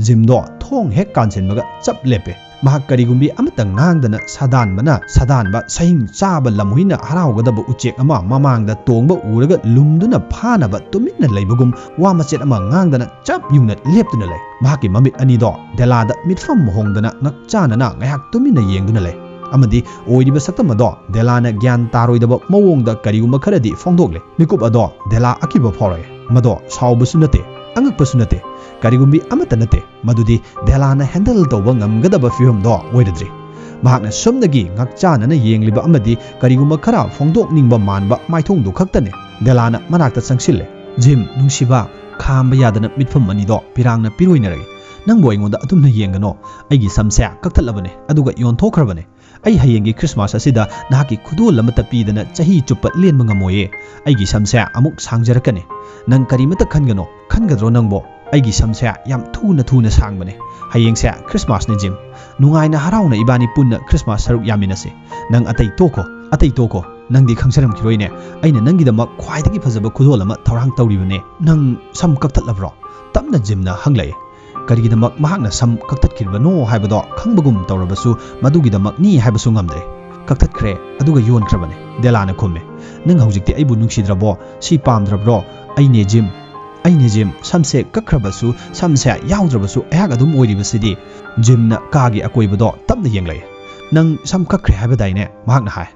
ꯖꯤꯝꯗꯣ ꯊꯣꯡ ꯍꯦꯛ ꯀꯥꯟꯁꯤꯟꯕꯒ ꯆꯞ ꯂꯦꯞꯄꯦ꯫ ꯃꯍꯥꯛ ꯀꯔꯤꯒꯨꯝꯕꯤ ꯑꯃꯠꯇ ꯉꯥꯡꯗꯅ ꯁꯥꯗꯥꯟꯕꯅ ꯁꯥꯗꯥꯟꯕ ꯁꯍꯤꯡ ꯆꯥꯕ ꯂꯝꯍꯨꯏꯅ ꯍꯔꯥꯎꯒꯗꯕ ꯎꯆꯦꯛ ꯑꯃ ꯃꯃꯥꯡꯗ ꯇꯣꯡꯕ ꯎꯔꯒ ꯂꯨꯝꯗꯨꯅ ꯐꯥꯅꯕ ꯇꯨꯃꯤꯟꯅ ꯂꯩꯕꯒꯨꯝ ꯋꯥ ꯃꯆꯦꯠ ꯑꯃ ꯉꯥꯡꯗꯅ ꯆꯞ ꯌꯨꯡꯅ ꯂꯦꯞꯇꯨꯅ ꯂꯩ꯫ ꯃꯍꯥꯛꯀꯤ ꯃꯃꯤꯠ ꯑꯅꯤꯗꯣ ꯗꯦꯂꯥꯗ ꯃꯤꯠꯐꯝ ꯍꯣꯡꯗꯅ ꯉꯛꯆꯥꯅꯅ ꯉꯥꯏꯍꯥꯛ ꯇꯨꯃꯤꯟꯅ ꯌꯦꯡꯗꯨꯅ ꯂꯩ ꯑꯃꯗꯤ ꯑꯣꯏꯔꯤꯕ ꯁꯛꯇꯝ ꯑꯗꯣ ꯗꯦꯂꯥꯅ ꯒ꯭ꯌꯥꯟ ꯇꯥꯔꯣꯏꯗꯕ ꯃꯑꯣꯡꯗ ꯀꯔꯤꯒꯨꯝꯕ ꯈꯔꯗꯤ ꯐꯣꯡꯗꯣꯛꯂꯦ꯫ ꯃꯤꯀꯨꯞ ꯑꯗꯣ ꯗꯦꯂꯥ ꯑꯀꯤꯕ ꯐꯥꯎꯔꯛꯑꯦ꯫ ꯃꯗꯣ ꯁꯥꯎꯕꯁꯨ ꯅꯠꯇꯦ, ꯑꯉꯛꯄꯁꯨ ꯅꯠꯇꯦ, ꯀꯔꯤꯒꯨꯝꯕꯤ ꯑꯃꯠꯇ ꯅꯠꯇꯦ꯫ ꯃꯗꯨꯗꯤ ꯗꯦꯂꯥꯅ ꯍꯦꯟꯗꯜ ꯇꯧꯕ ꯉꯝꯒꯗꯕ ꯐꯤꯕꯝꯗꯣ ꯑꯣꯏꯔꯗ꯭ꯔꯤ꯫ ꯃꯍꯥꯛꯅ ꯁꯣꯝꯗꯒꯤ ꯉꯥꯛꯆꯥꯅꯅ ꯌꯦꯡꯂꯤꯕ ꯑꯃꯗꯤ ꯀꯔꯤꯒꯨꯝꯕ ꯈꯔ ꯐꯣꯡꯗꯣꯛꯅꯤꯡꯕ ꯃꯥꯟꯕ ꯃꯥꯏꯊꯣꯡꯗꯨ ꯈꯛꯇꯅꯤ꯫ ꯗꯦꯂꯥꯅ ꯃꯅꯥꯛꯇ ꯆꯪꯁꯤꯜꯂꯦ꯫ "ꯖꯤꯝ, ꯅꯨꯡꯁꯤꯕ", ꯈꯥꯝꯕ ꯌꯥꯗꯅ ꯃꯤꯠꯐꯝ ꯑꯅꯤꯗꯣ ꯄꯤꯔꯥꯡꯅ ꯄꯤꯔꯣꯏꯅꯔꯛꯏ꯫ "ꯅꯪꯕꯨ ꯑꯩꯉꯣꯟꯗ ꯑꯗꯨꯝꯅ ꯌꯦꯡꯒꯅꯣ꯫ ꯑꯩꯒꯤ ꯁꯝꯁꯦ ꯀꯛꯊꯠꯂꯕꯅꯦ, ꯑꯗꯨꯒ ꯌꯣꯟꯊꯣꯛꯈ꯭ꯔꯕꯅꯦ꯫ ꯑꯩ ꯍꯌꯦꯡꯒꯤ ꯈ꯭ꯔꯤꯁꯃꯥꯁ ꯑꯁꯤꯗ ꯅꯍꯥꯛꯀꯤ ꯈꯨꯗꯣꯜ ꯑꯃꯠꯇ ꯄꯤꯗꯅ ꯆꯍꯤ ꯆꯨꯞꯄ ꯂꯦꯟꯕ ꯉꯝꯃꯣꯏꯌꯦ꯫ ꯑꯩꯒꯤ ꯁꯝꯁꯦ ꯑꯃꯨꯛ ꯁꯥꯡꯖꯔꯛꯀꯅꯤ꯫ ꯅꯪ ꯀꯔꯤꯃꯠꯇ ꯈꯟꯒꯅꯣ꯫ ꯈꯟꯒꯗ꯭ꯔꯣ ꯅꯪꯕꯣ? ꯑꯩꯒꯤ ꯁꯝꯁꯦ ꯌꯥꯝ ꯊꯨꯅ ꯊꯨꯅ ꯁꯥꯡꯕꯅꯦ꯫ ꯍꯌꯦꯡꯁꯦ ꯈ꯭ꯔꯤꯁꯃꯥꯁꯅꯦ, ꯖꯤꯝ꯫ ꯅꯨꯡꯉꯥꯏꯅ ꯍꯔꯥꯎꯅ ꯏꯕꯥꯅꯤ ꯄꯨꯟꯅ ꯈ꯭ꯔꯤꯁꯃꯥꯁ ꯁꯔꯨꯛ ꯌꯥꯃꯤꯟꯅꯁꯤ꯫ ꯅꯪ ꯑꯇꯩ ꯇꯣꯛꯈꯣ, ꯑꯇꯩ ꯇꯣꯛꯈꯣ꯫ ꯅꯪꯗꯤ ꯈꯪꯖꯔꯝꯈꯤꯔꯣꯏꯅꯦ, ꯑꯩꯅ ꯅꯪꯒꯤꯗꯃꯛ ꯈ꯭ꯋꯥꯏꯗꯒꯤ ꯐꯖꯕ ꯈꯨꯗꯣꯜ ꯑꯃ ꯊꯧꯔꯥꯡ ꯇꯧꯔꯤꯕꯅꯦ꯫ ꯅꯪ ꯁꯝ ꯀꯛꯊꯠꯂꯕ꯭ꯔꯣ?" ꯇꯞꯅ ꯖꯤꯝꯅ ꯍꯪꯂꯛꯏ꯫ ꯀꯔꯤꯒꯤꯗꯃꯛ ꯃꯍꯥꯛꯅ ꯁꯝ ꯀꯛꯊꯠꯈꯤꯕꯅꯣ ꯍꯥꯏꯕꯗꯣ ꯈꯪꯕꯒꯨꯝ ꯇꯧꯔꯕꯁꯨ ꯃꯗꯨꯒꯤꯗꯃꯛꯅꯤ ꯍꯥꯏꯕꯁꯨ ꯉꯝꯗ꯭ꯔꯦ꯫ "ꯀꯛꯊꯠꯈ꯭ꯔꯦ, ꯑꯗꯨꯒ ꯌꯣꯟꯈ꯭ꯔꯕꯅꯦ", ꯗꯦꯂꯥꯅ ꯈꯨꯝꯃꯦ꯫ "ꯅꯪ ꯍꯧꯖꯤꯛꯇꯤ ꯑꯩꯕꯨ ꯅꯨꯡꯁꯤꯗ꯭ꯔꯕꯣ? ꯁꯤ ꯄꯥꯝꯗ꯭ꯔꯕ꯭ꯔꯣ? ꯑꯩꯅꯦ ꯖꯤꯝ, ꯑꯩꯅꯦ ꯖꯤꯝ, ꯁꯝꯁꯦ ꯀꯛꯈ꯭ꯔꯕꯁꯨ, ꯁꯝꯁꯦ ꯌꯥꯎꯗ꯭ꯔꯕꯁꯨ ꯑꯩꯍꯥꯛ ꯑꯗꯨꯝ ꯑꯣꯏꯔꯤꯕꯁꯤꯗꯤ"꯫ ꯖꯤꯝꯅ ꯀꯥꯒꯤ ꯑꯀꯣꯏꯕꯗꯣ ꯇꯞꯅ ꯌꯦꯡꯂꯛꯏ꯫ "ꯅꯪ ꯁꯝ ꯀꯛꯈ꯭ꯔꯦ ꯍꯥꯏꯕꯗꯥꯏꯅꯦ?" ꯃꯍꯥꯛꯅ ꯍꯥꯏ꯫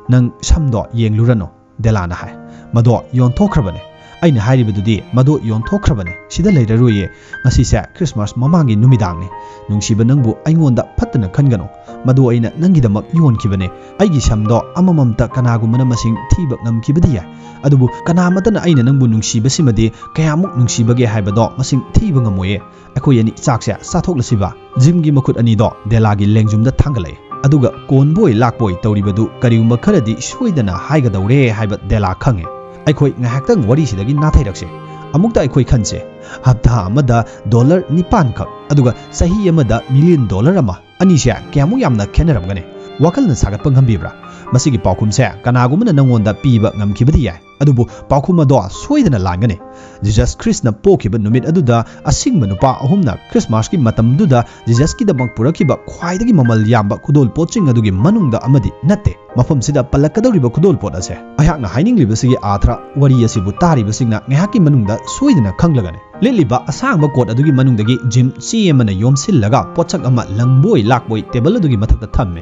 "ꯅꯪ ꯁꯝꯗꯣ ꯌꯦꯡꯂꯨꯔꯅꯨ," ꯗꯦꯂꯥꯅ ꯍꯥꯏ꯫ "ꯃꯗꯣ ꯌꯣꯟꯊꯣꯛꯈ꯭ꯔꯕꯅꯦ꯫ ꯑꯩꯅ ꯍꯥꯏꯔꯤꯕꯗꯨꯗꯤ ꯃꯗꯣ ꯌꯣꯟꯊꯣꯛꯈ꯭ꯔꯕꯅꯦ꯫ ꯁꯤꯗ ꯂꯩꯔꯔꯣꯏꯌꯦ꯫ ꯉꯁꯤꯁꯦ ꯈ꯭ꯔꯤꯁꯃꯥꯁ ꯃꯃꯥꯡꯒꯤ ꯅꯨꯃꯤꯗꯥꯡꯅꯤ꯫ ꯅꯨꯡꯁꯤꯕ, ꯅꯪꯕꯨ ꯑꯩꯉꯣꯟꯗ ꯐꯠꯇꯅ ꯈꯟꯒꯅꯨ꯫ ꯃꯗꯣ ꯑꯩꯅ ꯅꯪꯒꯤꯗꯃꯛ ꯌꯣꯟꯈꯤꯕꯅꯦ꯫ ꯑꯩꯒꯤ ꯁꯝꯗꯣ ꯑꯃꯃꯝꯇ ꯀꯅꯥꯒꯨꯝꯕꯅ ꯃꯁꯤꯡ ꯊꯤꯕ ꯉꯝꯈꯤꯕꯗꯤ ꯌꯥꯏ, ꯑꯗꯨꯕꯨ ꯀꯅꯥꯃꯠꯇꯅ ꯑꯩꯅ ꯅꯪꯕꯨ ꯅꯨꯡꯁꯤꯕꯁꯤꯃꯗꯤ ꯀꯌꯥꯃꯨꯛ ꯅꯨꯡꯁꯤꯕꯒꯦ ꯍꯥꯏꯕꯗꯣ ꯃꯁꯤꯡ ꯊꯤꯕ ꯉꯝꯃꯣꯏꯌꯦ꯫ ꯑꯩꯈꯣꯏ ꯑꯅꯤ ꯆꯥꯛꯁꯦ ꯆꯥꯊꯣꯛꯂꯁꯤꯕ?" ꯖꯤꯝꯒꯤ ꯃꯈꯨꯠ ꯑꯅꯤꯗꯣ ꯗꯦꯂꯥꯒꯤ ꯂꯦꯡꯖꯨꯝꯗ ꯊꯥꯡꯒꯠꯂꯛꯏ꯫ ꯑꯗꯨꯒ ꯀꯣꯟꯕꯣꯏ ꯂꯥꯛꯄꯣꯏ ꯇꯧꯔꯤꯕꯗꯨ ꯀꯔꯤꯒꯨꯝꯕ ꯈꯔꯗꯤ ꯁꯣꯏꯗꯅ ꯍꯥꯏꯒꯗꯧꯔꯦ ꯍꯥꯏꯕ ꯗꯦꯂꯥ ꯈꯪꯉꯦ꯫ "ꯑꯩꯈꯣꯏ ꯉꯥꯏꯍꯥꯛꯇꯪ ꯋꯥꯔꯤꯁꯤꯗꯒꯤ ꯅꯥꯊꯩꯔꯛꯁꯦ꯫ ꯑꯃꯨꯛꯇ ꯑꯩꯈꯣꯏ ꯈꯟꯁꯦ꯫ ꯍꯞꯇꯥ ꯑꯃꯗ ꯗꯣꯂꯔ ꯅꯤꯄꯥꯟ ꯈꯛ, ꯑꯗꯨꯒ ꯆꯍꯤ ꯑꯃꯗ ꯃꯤꯂꯤꯌꯟ ꯗꯣꯂꯔ ꯑꯃ, ꯑꯅꯤꯁꯦ ꯀꯌꯥꯃꯨꯛ ꯌꯥꯝꯅ ꯈꯦꯠꯅꯔꯝꯒꯅꯤ? ꯋꯥꯈꯜꯅ ꯁꯥꯒꯠꯄ ꯉꯝꯕꯤꯕ꯭ꯔꯥ? ꯃꯁꯤꯒꯤ ꯄꯥꯎꯈꯨꯝꯁꯦ ꯀꯅꯥꯒꯨꯝꯕꯅ ꯅꯪꯉꯣꯟꯗ ꯄꯤꯕ ꯉꯝꯈꯤꯕꯗꯤ ꯌꯥꯏ, ꯑꯗꯨꯕꯨ ꯄꯥꯎꯈꯨꯝ ꯑꯗꯣ ꯁꯣꯏꯗꯅ ꯂꯥꯟꯒꯅꯤ꯫ ꯖꯤꯖꯁ ꯈ꯭ꯔꯤꯁꯅ ꯄꯣꯛꯈꯤꯕ ꯅꯨꯃꯤꯠ ꯑꯗꯨꯗ ꯑꯁꯤꯡꯕ ꯅꯨꯄꯥ ꯑꯍꯨꯝꯅ ꯈ꯭ꯔꯤꯁꯃꯥꯁꯀꯤ ꯃꯇꯝꯗꯨꯗ ꯖꯤꯖꯁꯀꯤꯗꯃꯛ ꯄꯨꯔꯛꯈꯤꯕ ꯈ꯭ꯋꯥꯏꯗꯒꯤ ꯃꯃꯜ ꯌꯥꯝꯕ ꯈꯨꯗꯣꯜꯄꯣꯠꯁꯤꯡ ꯑꯗꯨꯒꯤ ꯃꯅꯨꯡꯗ ꯑꯃꯗꯤ ꯅꯠꯇꯦ꯫ ꯃꯐꯝꯁꯤꯗ ꯄꯜꯂꯛꯀꯗꯧꯔꯤꯕ ꯈꯨꯗꯣꯜꯄꯣꯠ ꯑꯁꯦ ꯑꯩꯍꯥꯛꯅ ꯍꯥꯏꯅꯤꯡꯂꯤꯕꯁꯤꯒꯤ ꯑꯥꯊ꯭ꯔ ꯋꯥꯔꯤ ꯑꯁꯤꯕꯨ ꯇꯥꯔꯤꯕꯁꯤꯡꯅ ꯉꯥꯏꯍꯥꯛꯀꯤ ꯃꯅꯨꯡꯗ ꯁꯣꯏꯗꯅ ꯈꯪꯂꯒꯅꯤ꯫ ꯂꯤꯠꯂꯤꯕ ꯑꯁꯥꯡꯕ ꯀꯣꯠ ꯑꯗꯨꯒꯤ ꯃꯅꯨꯡꯗꯒꯤ ꯖꯤꯝ ꯆꯦ ꯑꯃꯅ ꯌꯣꯝꯁꯤꯜꯂꯒ ꯄꯣꯠꯁꯛ ꯑꯃ ꯂꯪꯕꯣꯏ ꯂꯥꯛꯄꯣꯏ ꯇꯦꯕꯜ ꯑꯗꯨꯒꯤ ꯃꯊꯛꯇ ꯊꯝꯃꯦ꯫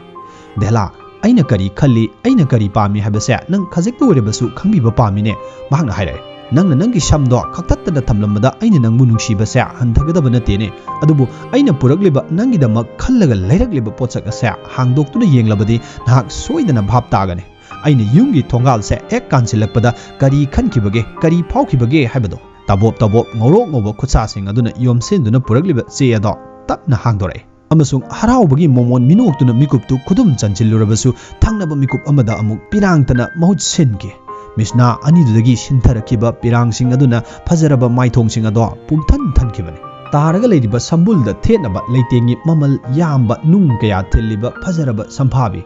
"ꯗꯦꯂꯥ, ꯑꯩꯅ ꯀꯔꯤ ꯈꯜꯂꯤ, ꯑꯩꯅ ꯀꯔꯤ ꯄꯥꯝꯃꯤ ꯍꯥꯏꯕꯁꯦ ꯅꯪ ꯈꯖꯤꯛꯇ ꯑꯣꯏꯔꯕꯁꯨ ꯈꯪꯕꯤꯕ ꯄꯥꯝꯃꯤꯅꯦ," ꯃꯍꯥꯛꯅ ꯍꯥꯏꯔꯛꯑꯦ꯫ "ꯅꯪꯅ ꯅꯪꯒꯤ ꯁꯝꯗꯣ ꯀꯛꯊꯠꯇꯅ ꯊꯝꯂꯝꯕꯗ ꯑꯩꯅ ꯅꯪꯕꯨ ꯅꯨꯡꯁꯤꯕꯁꯦ ꯍꯟꯊꯒꯗꯕ ꯅꯠꯇꯦꯅꯦ, ꯑꯗꯨꯕꯨ ꯑꯩꯅ ꯄꯨꯔꯛꯂꯤꯕ, ꯅꯪꯒꯤꯗꯃꯛ ꯈꯜꯂꯒ ꯂꯩꯔꯛꯂꯤꯕ ꯄꯣꯠꯁꯛ ꯑꯁꯦ ꯍꯥꯡꯗꯣꯛꯇꯨꯅ ꯌꯦꯡꯂꯕꯗꯤ ꯅꯍꯥꯛ ꯁꯣꯏꯗꯅ ꯚꯥꯞ ꯇꯥꯒꯅꯤ꯫ ꯑꯩꯅ ꯌꯨꯝꯒꯤ ꯊꯣꯡꯒꯥꯜꯁꯦ ꯍꯦꯛ ꯀꯥꯟꯁꯤꯜꯂꯛꯄꯗ ꯀꯔꯤ ꯈꯟꯈꯤꯕꯒꯦ, ꯀꯔꯤ ꯐꯥꯎꯈꯤꯕꯒꯦ ꯍꯥꯏꯕꯗꯣ?" ꯇꯕꯣꯞ ꯇꯕꯣꯞ ꯉꯧꯔꯣꯛ ꯉꯧꯕ ꯈꯨꯠꯁꯥꯁꯤꯡ ꯑꯗꯨꯅ ꯌꯣꯝꯁꯤꯟꯗꯨꯅ ꯄꯨꯔꯛꯂꯤꯕ ꯆꯦ ꯑꯗꯣ ꯇꯞꯅ ꯍꯥꯡꯗꯣꯔꯛꯏ꯫ ꯑꯃꯁꯨꯡ ꯍꯔꯥꯎꯕꯒꯤ ꯃꯣꯃꯣꯟ ꯃꯤꯅꯣꯛꯇꯨꯅ ꯃꯤꯀꯨꯞꯇꯨ ꯈꯨꯗꯨꯝ ꯆꯟꯁꯤꯜꯂꯨꯔꯕꯁꯨ, ꯊꯪꯅꯕ ꯃꯤꯀꯨꯞ ꯑꯃꯗ ꯑꯃꯨꯛ ꯄꯤꯔꯥꯡꯇꯅ ꯃꯍꯨꯠ ꯁꯤꯟꯈꯤ꯫ ꯃꯤꯁꯅꯥ ꯑꯅꯤꯗꯨꯗꯒꯤ ꯁꯤꯟꯊꯔꯛꯈꯤꯕ ꯄꯤꯔꯥꯡꯁꯤꯡ ꯑꯗꯨꯅ ꯐꯖꯔꯕ ꯃꯥꯏꯊꯣꯡꯁꯤꯡ ꯑꯗꯣ ꯄꯨꯝꯊꯟ ꯊꯟꯈꯤꯕꯅꯤ꯫ ꯇꯥꯔꯒ ꯂꯩꯔꯤꯕ ꯁꯝꯕꯨꯜꯗ ꯊꯦꯠꯅꯕ ꯂꯩꯇꯦꯡꯒꯤ ꯃꯃꯜ ꯌꯥꯝꯕ ꯅꯨꯡ ꯀꯌꯥ ꯊꯤꯜꯂꯤꯕ ꯐꯖꯔꯕ ꯁꯝꯐꯥꯕꯤ꯫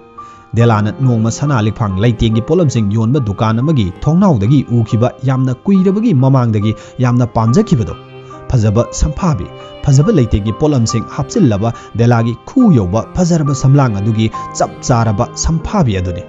ꯗꯦꯂꯥꯅ ꯅꯣꯡꯃ ꯁꯅꯥ ꯂꯤꯛꯐꯥꯡ ꯂꯩꯇꯦꯡꯒꯤ ꯄꯣꯠꯂꯝꯁꯤꯡ ꯌꯣꯟꯕ ꯗꯨꯀꯥꯟ ꯑꯃꯒꯤ ꯊꯣꯡꯅꯥꯎꯗꯒꯤ ꯎꯈꯤꯕ ꯌꯥꯝꯅ ꯀꯨꯏꯔꯕꯒꯤ ꯃꯃꯥꯡꯗꯒꯤ ꯌꯥꯝꯅ ꯄꯥꯝꯖꯈꯤꯕꯗꯣ꯫ ꯐꯖꯕ ꯁꯝꯐꯥꯕꯤ, ꯐꯖꯕ ꯂꯩꯇꯦꯡꯒꯤ ꯄꯣꯠꯂꯝꯁꯤꯡ ꯍꯥꯞꯆꯤꯜꯂꯕ ꯗꯦꯂꯥꯒꯤ ꯈꯨ ꯌꯧꯕ ꯐꯖꯔꯕ ꯁꯝꯂꯥꯡ ꯑꯗꯨꯒꯤ ꯆꯞ ꯆꯥꯔꯕ ꯁꯝꯐꯥꯕꯤ ꯑꯗꯨꯅꯤ꯫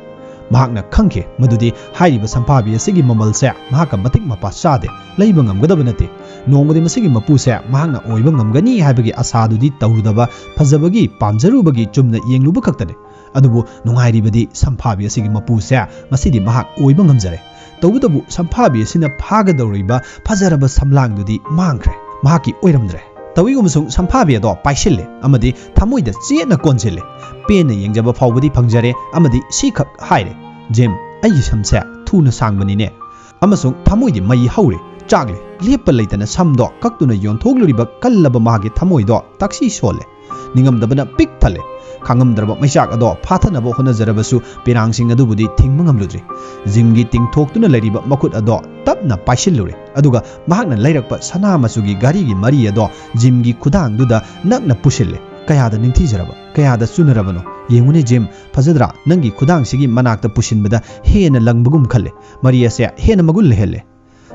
ꯃꯍꯥꯛꯅ ꯈꯪꯈꯤ ꯃꯗꯨꯗꯤ ꯍꯥꯏꯔꯤꯕ ꯁꯝꯐꯥꯕꯤ ꯑꯁꯤꯒꯤ ꯃꯃꯜꯁꯦ ꯃꯍꯥꯛꯀ ꯃꯇꯤꯛ ꯃꯄꯥ ꯆꯥꯗꯦ, ꯂꯩꯕ ꯉꯝꯒꯗꯕ ꯅꯠꯇꯦ꯫ ꯅꯣꯡꯃꯗꯤ ꯃꯁꯤꯒꯤ ꯃꯄꯨꯁꯦ ꯃꯍꯥꯛꯅ ꯑꯣꯏꯕ ꯉꯝꯒꯅꯤ ꯍꯥꯏꯕꯒꯤ ꯑꯁꯥꯗꯨꯗꯤ ꯇꯧꯔꯨꯗꯕ, ꯐꯖꯕꯒꯤ ꯄꯥꯝꯖꯔꯨꯕꯒꯤ ꯆꯨꯝꯅ ꯌꯦꯡꯂꯨꯕ ꯈꯛꯇꯅꯤ꯫ ꯑꯗꯨꯕꯨ ꯅꯨꯡꯉꯥꯏꯔꯤꯕꯗꯤ ꯁꯝꯐꯥꯕꯤ ꯑꯁꯤꯒꯤ ꯃꯄꯨꯁꯦ ꯉꯁꯤꯗꯤ ꯃꯍꯥꯛ ꯑꯣꯏꯕ ꯉꯝꯖꯔꯦ꯫ ꯇꯧꯕꯇꯕꯨ ꯁꯝꯐꯥꯕꯤ ꯑꯁꯤꯅ ꯐꯥꯒꯗꯧꯔꯤꯕ ꯐꯖꯔꯕ ꯁꯝꯂꯥꯡꯗꯨꯗꯤ ꯃꯥꯡꯈ꯭ꯔꯦ, ꯃꯍꯥꯛꯀꯤ ꯑꯣꯏꯔꯝꯗ꯭ꯔꯦ꯫ ꯇꯧꯏꯒꯨꯝꯕꯁꯨꯡ ꯁꯝꯐꯥꯕꯤ ꯑꯗꯣ ꯄꯥꯏꯁꯤꯜꯂꯦ ꯑꯃꯗꯤ ꯊꯃꯣꯏꯗ ꯆꯦꯠꯅ ꯀꯣꯟꯁꯤꯜꯂꯦ꯫ ꯄꯦꯟꯅ ꯌꯦꯡꯖꯕ ꯐꯥꯎꯕꯗꯤ ꯐꯪꯖꯔꯦ ꯑꯃꯗꯤ ꯁꯤꯈꯛ ꯍꯥꯏꯔꯦ, "ꯖꯤꯝ, ꯑꯩꯒꯤ ꯁꯝꯁꯦ ꯊꯨꯅ ꯁꯥꯡꯕꯅꯤꯅꯦ"꯫ ꯑꯃꯁꯨꯡ ꯊꯃꯣꯏꯗꯤ ꯃꯩ ꯍꯧꯔꯦ, ꯆꯥꯛꯂꯦ꯫ ꯂꯦꯞꯄ ꯂꯩꯇꯅ ꯁꯝꯗꯣ ꯀꯛꯇꯨꯅ ꯌꯣꯟꯊꯣꯛꯂꯨꯔꯤꯕ ꯀꯜꯂꯕ ꯃꯍꯥꯛꯀꯤ ꯊꯃꯣꯏꯗꯣ ꯇꯛꯁꯤ ꯁꯣꯜꯂꯦ꯫ ꯅꯤꯡꯉꯝꯗꯕꯅ ꯄꯤꯛ ꯊꯜꯂꯦ꯫ ꯈꯥꯡꯉꯝꯗ꯭ꯔꯕ ꯃꯩꯆꯥꯛ ꯑꯗꯣ ꯐꯥꯊꯅꯕ ꯍꯣꯠꯅꯖꯔꯕꯁꯨ ꯄꯦꯔꯥꯡꯁꯤꯡ ꯑꯗꯨꯕꯨꯗꯤ ꯊꯤꯡꯕ ꯉꯝꯂꯨꯗ꯭ꯔꯤ꯫ ꯖꯤꯝꯒꯤ ꯇꯤꯡꯊꯣꯛꯇꯨꯅ ꯂꯩꯔꯤꯕ ꯃꯈꯨꯠ ꯑꯗꯣ ꯇꯞꯅ ꯄꯥꯏꯁꯤꯜꯂꯨꯔꯦ꯫ ꯑꯗꯨꯒ ꯃꯍꯥꯛꯅ ꯂꯩꯔꯛꯄ ꯁꯅꯥ ꯃꯆꯨꯒꯤ ꯘꯔꯤꯒꯤ ꯃꯔꯤ ꯑꯗꯣ ꯖꯤꯝꯒꯤ ꯈꯨꯗꯥꯡꯗꯨꯗ ꯅꯛꯅ ꯄꯨꯁꯤꯜꯂꯦ꯫ ꯀꯌꯥꯗ ꯅꯤꯡꯊꯤꯖꯔꯕ, ꯀꯌꯥꯗ ꯆꯨꯅꯔꯕꯅꯣ! ꯌꯦꯡꯉꯨꯅꯦ ꯖꯤꯝ, ꯐꯖꯗ꯭ꯔꯥ? ꯅꯪꯒꯤ ꯈꯨꯗꯥꯡꯁꯤꯒꯤ ꯃꯅꯥꯛꯇ ꯄꯨꯁꯤꯟꯕꯗ ꯍꯦꯟꯅ ꯂꯪꯕꯒꯨꯝ ꯈꯜꯂꯦ꯫ ꯃꯔꯤ ꯑꯁꯦ ꯍꯦꯟꯅ ꯃꯒꯨꯟ ꯂꯩꯍꯜꯂꯦ꯫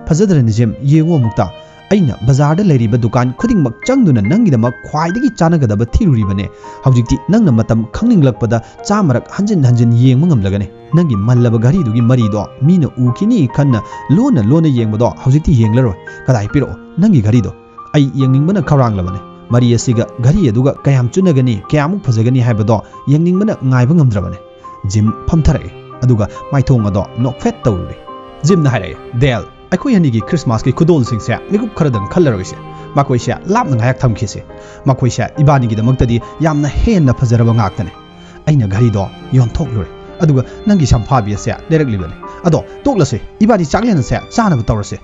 ꯐꯖꯗ꯭ꯔꯅꯤ ꯖꯤꯝ, ꯌꯦꯡꯉꯨ ꯑꯃꯨꯛꯇ꯫ ꯑꯩꯅ ꯕꯖꯥꯔꯗ ꯂꯩꯔꯤꯕ ꯗꯨꯀꯥꯟ ꯈꯨꯗꯤꯡꯃꯛ ꯆꯪꯗꯨꯅ ꯅꯪꯒꯤꯗꯃꯛ ꯈ꯭ꯋꯥꯏꯗꯒꯤ ꯆꯥꯟꯅꯒꯗꯕ ꯊꯤꯔꯨꯔꯤꯕꯅꯦ꯫ ꯍꯧꯖꯤꯛꯇꯤ ꯅꯪꯅ ꯃꯇꯝ ꯈꯪꯅꯤꯡꯂꯛꯄꯗ ꯆꯥꯝꯃꯔꯛ ꯍꯟꯖꯤꯟ ꯍꯟꯖꯤꯟ ꯌꯦꯡꯕ ꯉꯝꯂꯒꯅꯤ꯫ ꯅꯪꯒꯤ ꯃꯜꯂꯕ ꯘꯔꯤꯗꯨꯒꯤ ꯃꯔꯤꯗꯣ ꯃꯤꯅ ꯎꯈꯤꯅꯤ ꯈꯟꯅ ꯂꯣꯟꯅ ꯂꯣꯟꯅ ꯌꯦꯡꯕꯗꯣ ꯍꯧꯖꯤꯛꯇꯤ ꯌꯦꯡꯂꯔꯣꯏ꯫ ꯀꯗꯥꯏ ꯄꯤꯔꯛꯑꯣ ꯅꯪꯒꯤ ꯘꯔꯤꯗꯣ꯫ ꯑꯩ ꯌꯦꯡꯅꯤꯡꯕꯅ ꯈꯧꯔꯥꯡꯂꯕꯅꯦ꯫ ꯃꯔꯤ ꯑꯁꯤꯒ ꯘꯔꯤ ꯑꯗꯨꯒ ꯀꯌꯥꯝ ꯆꯨꯅꯒꯅꯤ, ꯀꯌꯥꯃꯨꯛ ꯐꯖꯒꯅꯤ ꯍꯥꯏꯕꯗꯣ ꯌꯦꯡꯅꯤꯡꯕꯅ ꯉꯥꯏꯕ ꯉꯝꯗ꯭ꯔꯕꯅꯦ꯫ ꯖꯤꯝ ꯐꯝꯊꯔꯛꯏ, ꯑꯗꯨꯒ ꯃꯥꯏꯊꯣꯡ ꯑꯗꯣ ꯅꯣꯛꯐꯦꯠ ꯇꯧꯔꯨꯔꯦ꯫ ꯖꯤꯝꯅ ꯍꯥꯏꯔꯛꯏ, "ꯗꯦꯜ, ꯑꯩꯈꯣꯏ ꯑꯅꯤꯒꯤ ꯈ꯭ꯔꯤꯁꯃꯥꯁꯀꯤ ꯈꯨꯗꯣꯜꯁꯤꯡꯁꯦ ꯃꯤꯀꯨꯞ ꯈꯔꯗꯪ ꯈꯜꯂꯔꯣꯏꯁꯦ꯫ ꯃꯈꯣꯏꯁꯦ ꯂꯥꯞꯅ ꯉꯥꯏꯍꯥꯛ ꯊꯝꯈꯤꯁꯦ꯫ ꯃꯈꯣꯏꯁꯦ ꯏꯕꯥꯅꯤꯒꯤꯗꯃꯛꯇꯗꯤ ꯌꯥꯝꯅ ꯍꯦꯟꯅ ꯐꯖꯔꯕ ꯉꯥꯛꯇꯅꯦ"꯫ ꯑꯩꯅ ꯘꯔꯤꯗꯣ ꯌꯣꯟꯊꯣꯛꯂꯨꯔꯦ, ꯑꯗꯨꯒ ꯅꯪꯒꯤ ꯁꯝꯐꯥꯕꯤ ꯑꯁꯦ ꯂꯩꯔꯛꯂꯤꯕꯅꯤ꯫ ꯑꯗꯣ ꯇꯣꯛꯂꯁꯦ, ꯏꯕꯥꯅꯤ ꯆꯥꯛꯂꯦꯟ ꯑꯁꯦ ꯆꯥꯅꯕ ꯇꯧꯔꯁꯦ꯫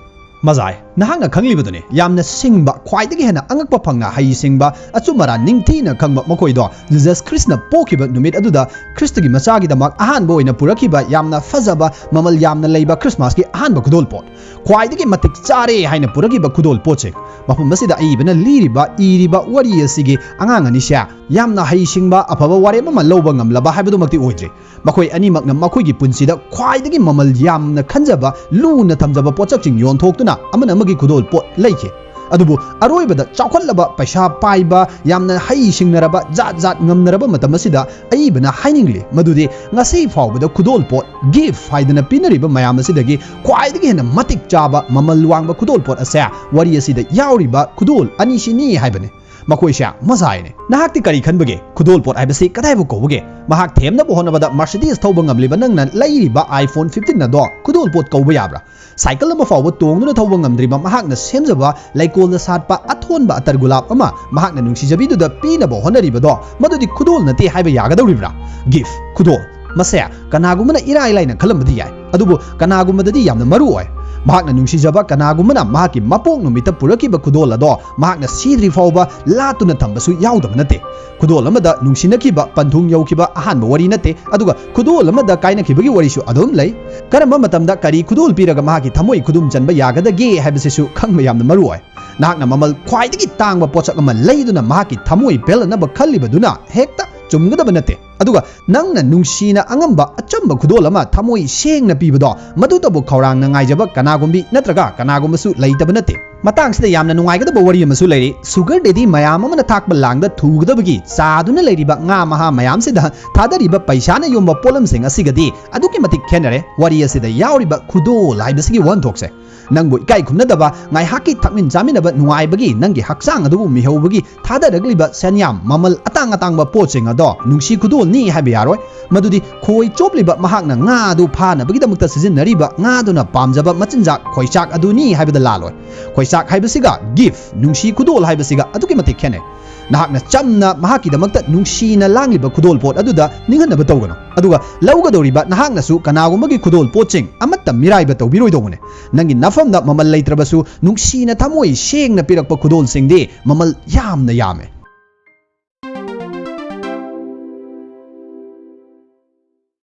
ꯃꯖꯥꯏ, ꯅꯍꯥꯛꯅ ꯈꯪꯂꯤꯕꯗꯨꯅꯤ, ꯌꯥꯝꯅ ꯁꯤꯡꯕ, ꯈ꯭ꯋꯥꯏꯗꯒꯤ ꯍꯦꯟꯅ ꯑꯉꯛꯄ ꯐꯪꯅ ꯍꯩꯁꯤꯡꯕ, ꯑꯆꯨꯝ ꯑꯔꯥꯟ ꯅꯤꯡꯊꯤꯅ ꯈꯪꯕ ꯃꯈꯣꯏꯗꯣ ꯖꯤꯖꯁ ꯈ꯭ꯔꯤꯁꯅ ꯄꯣꯛꯈꯤꯕ ꯅꯨꯃꯤꯠ ꯑꯗꯨꯗ ꯈ꯭ꯔꯤꯁꯇꯒꯤ ꯃꯆꯥꯒꯤꯗꯃꯛ ꯑꯍꯥꯟꯕ ꯑꯣꯏꯅ ꯄꯨꯔꯛꯈꯤꯕ ꯌꯥꯝꯅ ꯐꯖꯕ, ꯃꯃꯜ ꯌꯥꯝꯅ ꯂꯩꯕ ꯈ꯭ꯔꯤꯁꯃꯥꯁꯀꯤ ꯑꯍꯥꯟꯕ ꯈꯨꯗꯣꯜꯄꯣꯠ, ꯈ꯭ꯋꯥꯏꯗꯒꯤ ꯃꯇꯤꯛ ꯆꯥꯔꯦ ꯍꯥꯏꯅ ꯄꯨꯔꯛꯈꯤꯕ ꯈꯨꯗꯣꯜꯄꯣꯠꯁꯦ꯫ ꯃꯐꯝ ꯑꯁꯤꯗ ꯑꯏꯕꯅ ꯂꯤꯔꯤꯕ, ꯏꯔꯤꯕ ꯋꯥꯔꯤ ꯑꯁꯤꯒꯤ ꯑꯉꯥꯡ ꯑꯅꯤꯁꯦ ꯌꯥꯝꯅ ꯍꯩꯁꯤꯡꯕ, ꯑꯐꯕ ꯋꯥꯔꯦꯞ ꯑꯃ ꯂꯧꯕ ꯉꯝꯂꯕ ꯍꯥꯏꯕꯗꯨꯃꯛꯇꯤ ꯑꯣꯏꯗ꯭ꯔꯤ꯫ ꯃꯈꯣꯏ ꯑꯅꯤꯃꯛꯅ ꯃꯈꯣꯏꯒꯤ ꯄꯨꯟꯁꯤꯗ ꯈ꯭ꯋꯥꯏꯗꯒꯤ ꯃꯃꯜ ꯌꯥꯝꯅ ꯈꯟꯖꯕ, ꯂꯨꯅ ꯊꯝꯖꯕ ꯄꯣꯠꯁꯛꯁꯤꯡ ꯌꯣꯟꯊꯣꯛꯇꯨꯅ ꯑꯃꯅ ꯑꯃꯒꯤ ꯈꯨꯗꯣꯜ ꯄꯣꯠ ꯂꯩꯈꯤ꯫ ꯑꯗꯨꯕꯨ ꯑꯔꯣꯏꯕꯗ ꯆꯥꯎꯈꯠꯂꯕ, ꯄꯩꯁꯥ ꯄꯥꯏꯕ, ꯌꯥꯝꯅ ꯍꯩ ꯁꯤꯡꯅꯔꯕ, ꯖꯥꯠ ꯖꯥꯠ ꯉꯝꯅꯔꯕ ꯃꯇꯝ ꯑꯁꯤꯗ ꯑꯏꯕꯅ ꯍꯥꯏꯅꯤꯡꯂꯤ ꯃꯗꯨꯗꯤ ꯉꯁꯤ ꯐꯥꯎꯕꯗ ꯈꯨꯗꯣꯜ ꯄꯣꯠ, ꯒꯤꯐ ꯍꯥꯏꯗꯅ ꯄꯤꯅꯔꯤꯕ ꯃꯌꯥꯝ ꯑꯁꯤꯗꯒꯤ ꯈ꯭ꯋꯥꯏꯗꯒꯤ ꯍꯦꯟꯅ ꯃꯇꯤꯛ ꯆꯥꯕ, ꯃꯃꯜ ꯋꯥꯡꯕ ꯈꯨꯗꯣꯜ ꯄꯣꯠ ꯑꯁꯦ ꯋꯥꯔꯤ ꯑꯁꯤꯗ ꯌꯥꯎꯔꯤꯕ ꯈꯨꯗꯣꯜ ꯑꯅꯤꯁꯤꯅꯤ ꯍꯥꯏꯕꯅꯤ꯫ ꯃꯈꯣꯏꯁꯦ ꯃꯁꯥꯏꯅꯤ꯫ ꯅꯍꯥꯛꯇꯤ ꯀꯔꯤ ꯈꯟꯕꯒꯦ? ꯈꯨꯗꯣꯜ ꯄꯣꯠ ꯍꯥꯏꯕꯁꯤ ꯀꯗꯥꯏꯕꯨ ꯀꯧꯕꯒꯦ? ꯃꯍꯥꯛ ꯊꯦꯝꯅꯕ ꯍꯣꯠꯅꯕꯗ Mercedes ꯊꯧꯕ ꯉꯝꯂꯤꯕ ꯅꯪꯅ ꯂꯩꯔꯤꯕ iPhone fifteen ꯑꯗꯣ ꯈꯨꯗꯣꯜ ꯄꯣꯠ ꯀꯧꯕ ꯌꯥꯕ꯭ꯔꯥ? ꯁꯥꯏꯀꯜ ꯑꯃ ꯐꯥꯎꯕ ꯇꯣꯡꯗꯨꯅ ꯊꯧꯕ ꯉꯝꯗ꯭ꯔꯤꯕ ꯃꯍꯥꯛꯅ ꯁꯦꯝꯖꯕ ꯂꯩꯀꯣꯜꯗ ꯁꯥꯠꯄ ꯑꯊꯣꯟꯕ ꯑꯇꯔ ꯒꯨꯂꯥꯞ ꯑꯃ ꯃꯍꯥꯛꯅ ꯅꯨꯡꯁꯤꯖꯕꯤꯗꯨꯗ ꯄꯤꯅꯕ ꯍꯣꯠꯅꯔꯤꯕꯗꯣ ꯃꯗꯨꯗꯤ ꯈꯨꯗꯣꯜ ꯅꯠꯇꯦ ꯍꯥꯏꯕ ꯌꯥꯒꯗꯧꯔꯤꯕ꯭ꯔꯥ? ꯒꯤꯐ, ꯈꯨꯗꯣꯜ꯫ ꯃꯁꯦ ꯀꯅꯥꯒꯨꯝꯕꯅ ꯏꯔꯥꯏ ꯂꯥꯏꯅ ꯈꯜꯂꯝꯕꯗꯤ ꯌꯥꯏ, ꯑꯗꯨꯕꯨ ꯀꯅꯥꯒꯨꯝꯕꯗꯗꯤ ꯌꯥꯝꯅ ꯃꯔꯨ ꯑꯣꯏ꯫ ꯃꯍꯥꯛꯅ ꯅꯨꯡꯁꯤꯖꯕ ꯀꯅꯥꯒꯨꯝꯕꯅ ꯃꯍꯥꯛꯀꯤ ꯃꯄꯣꯛ ꯅꯨꯃꯤꯠꯇ ꯄꯨꯔꯛꯈꯤꯕ ꯈꯨꯗꯣꯜ ꯑꯗꯣ ꯃꯍꯥꯛꯅ ꯁꯤꯗ꯭ꯔꯤ ꯐꯥꯎꯕ ꯂꯥꯠꯇꯨꯅ ꯊꯝꯕꯁꯨ ꯌꯥꯎꯗꯕ ꯅꯠꯇꯦ꯫ ꯈꯨꯗꯣꯜ ꯑꯃꯗ ꯅꯨꯡꯁꯤꯅꯈꯤꯕ, ꯄꯟꯊꯨꯡ ꯌꯧꯈꯤꯕ ꯑꯍꯥꯟꯕ ꯋꯥꯔꯤ ꯅꯠꯇꯦ, ꯑꯗꯨꯒ ꯈꯨꯗꯣꯜ ꯑꯃꯗ ꯀꯥꯏꯅꯈꯤꯕꯒꯤ ꯋꯥꯔꯤꯁꯨ ꯑꯗꯨꯝ ꯂꯩ꯫ ꯀꯔꯝꯕ ꯃꯇꯝꯗ ꯀꯔꯤ ꯈꯨꯗꯣꯜ ꯄꯤꯔꯒ ꯃꯍꯥꯛꯀꯤ ꯊꯃꯣꯏ ꯈꯨꯗꯨꯝ ꯆꯟꯕ ꯌꯥꯒꯗꯒꯦ ꯍꯥꯏꯕꯁꯤꯁꯨ ꯈꯪꯕ ꯌꯥꯝꯅ ꯃꯔꯨ ꯑꯣꯏ꯫ ꯅꯍꯥꯛꯅ ꯃꯃꯜ ꯈ꯭ꯋꯥꯏꯗꯒꯤ ꯇꯥꯡꯕ ꯄꯣꯠꯁꯛ ꯑꯃ ꯂꯩꯗꯨꯅ ꯃꯍꯥꯛꯀꯤ ꯊꯃꯣꯏ ꯄꯦꯜꯍꯟꯅꯕ ꯈꯜꯂꯤꯕꯗꯨꯅ ꯍꯦꯛꯇ ꯆꯨꯝꯒꯗꯕ ꯅꯠꯇꯦ꯫ ꯑꯗꯨꯒ ꯅꯪꯅ ꯅꯨꯡꯁꯤꯅ ꯑꯉꯝꯕ ꯑꯆꯝꯕ ꯈꯨꯗꯣꯜ ꯑꯃ ꯊꯃꯣꯏ ꯁꯦꯡꯅ ꯄꯤꯕꯗꯣ ꯃꯗꯨꯇꯕꯨ ꯈꯧꯔꯥꯡꯅ ꯉꯥꯏꯖꯕ ꯀꯅꯥꯒꯨꯝꯕꯤ ꯅꯠꯇ꯭ꯔꯒ ꯀꯅꯥꯒꯨꯝꯕꯁꯨ ꯂꯩꯇꯕ ꯅꯠꯇꯦ꯫ ꯃꯇꯥꯡꯁꯤꯗ ꯌꯥꯝꯅ ꯅꯨꯡꯉꯥꯏꯒꯗꯕ ꯋꯥꯔꯤ ꯑꯃꯁꯨ ꯂꯩꯔꯤ꯫ ꯁꯨꯒꯔ ꯗꯦꯗꯤ ꯃꯌꯥꯝ ꯑꯃꯅ ꯊꯥꯛꯄ ꯂꯥꯡꯗ ꯊꯨꯒꯗꯕꯒꯤ ꯆꯥꯗꯨꯅ ꯂꯩꯔꯤꯕ ꯉꯥ ꯃꯍꯥ ꯃꯌꯥꯝꯁꯤꯗ ꯊꯥꯗꯔꯤꯕ ꯄꯩꯁꯥꯅ ꯌꯣꯟꯕ ꯄꯣꯠꯂꯝꯁꯤꯡ ꯑꯁꯤꯒꯗꯤ ꯑꯗꯨꯛꯀꯤ ꯃꯇꯤꯛ ꯈꯦꯠꯅꯔꯦ꯫ ꯋꯥꯔꯤ ꯑꯁꯤꯗ ꯌꯥꯎꯔꯤꯕ ꯈꯨꯗꯣꯜ ꯍꯥꯏꯕꯁꯤꯒꯤ ꯋꯥꯍꯟꯊꯣꯛꯁꯦ ꯅꯪꯕꯨ ꯏꯀꯥꯏ ꯈꯨꯝꯅꯗꯕ, ꯉꯥꯏꯍꯥꯛꯀꯤ ꯊꯛꯃꯤꯟ ꯆꯥꯃꯤꯟꯅꯕ ꯅꯨꯡꯉꯥꯏꯕꯒꯤ ꯅꯪꯒꯤ ꯍꯛꯆꯥꯡ ꯑꯗꯨꯕꯨ ꯃꯤꯍꯧꯕꯒꯤ ꯊꯥꯗꯔꯛꯂꯤꯕ ꯁꯦꯟꯌꯥꯝ ꯃꯃꯜ ꯑꯇꯥꯡ ꯑꯇꯥꯡꯕ ꯄꯣꯠꯁꯤꯡ ꯑꯗꯣ ꯅꯨꯡꯁꯤ ꯈꯨꯗꯣꯜꯅꯤ ꯍꯥꯏꯕ ꯌꯥꯔꯣꯏ꯫ ꯃꯗꯨꯗꯤ ꯈꯣꯏ ꯆꯣꯞꯂꯤꯕ ꯃꯍꯥꯛꯅ ꯉꯥ ꯑꯗꯨ ꯐꯥꯅꯕꯒꯤꯗꯃꯛꯇ ꯁꯤꯖꯤꯟꯅꯔꯤꯕ ꯉꯥꯗꯨꯅ ꯄꯥꯝꯖꯕ ꯃꯆꯤꯟꯖꯥꯛ ꯈꯣꯏꯆꯥꯛ ꯑꯗꯨꯅꯤ ꯍꯥꯏꯕꯗ ꯂꯥꯜꯂꯣꯏ꯫ ꯈꯣꯏꯆꯥꯛ ꯍꯥꯏꯕꯁꯤꯒ ꯒꯤꯐ, ꯅꯨꯡꯁꯤ ꯈꯨꯗꯣꯜ ꯍꯥꯏꯕꯁꯤꯒ ꯑꯗꯨꯛꯀꯤ ꯃꯇꯤꯛ ꯈꯦꯠꯅꯩ꯫ ꯅꯍꯥꯛꯅ ꯆꯝꯅ ꯃꯍꯥꯛꯀꯤꯗꯃꯛꯇ ꯅꯨꯡꯁꯤꯅ ꯂꯥꯡꯂꯤꯕ ꯈꯨꯗꯣꯜ ꯄꯣꯠ ꯑꯗꯨꯗ ꯅꯤꯡꯍꯟꯅꯕ ꯇꯧꯒꯅꯨ꯫ ꯑꯗꯨꯒ ꯂꯧꯒꯗꯧꯔꯤꯕ ꯅꯍꯥꯛꯅꯁꯨ ꯀꯅꯥꯒꯨꯝꯕꯒꯤ ꯈꯨꯗꯣꯜ ꯄꯣꯠꯁꯤꯡ ꯑꯃꯠꯇ ꯃꯤꯔꯥꯏꯕ ꯇꯧꯕꯤꯔꯣꯏꯗꯧꯕꯅꯤ꯫ ꯅꯪꯒꯤ ꯅꯐꯝꯗ ꯃꯃꯜ ꯂꯩꯇ꯭ꯔꯕꯁꯨ ꯅꯨꯡꯁꯤꯅ ꯊꯃꯣꯏ ꯁꯦꯡꯅ ꯄꯤꯔꯛꯄ ꯈꯨꯗꯣꯜꯁꯤꯡꯗꯤ ꯃꯃꯜ ꯌꯥꯝꯅ ꯌꯥꯝꯃꯦ꯫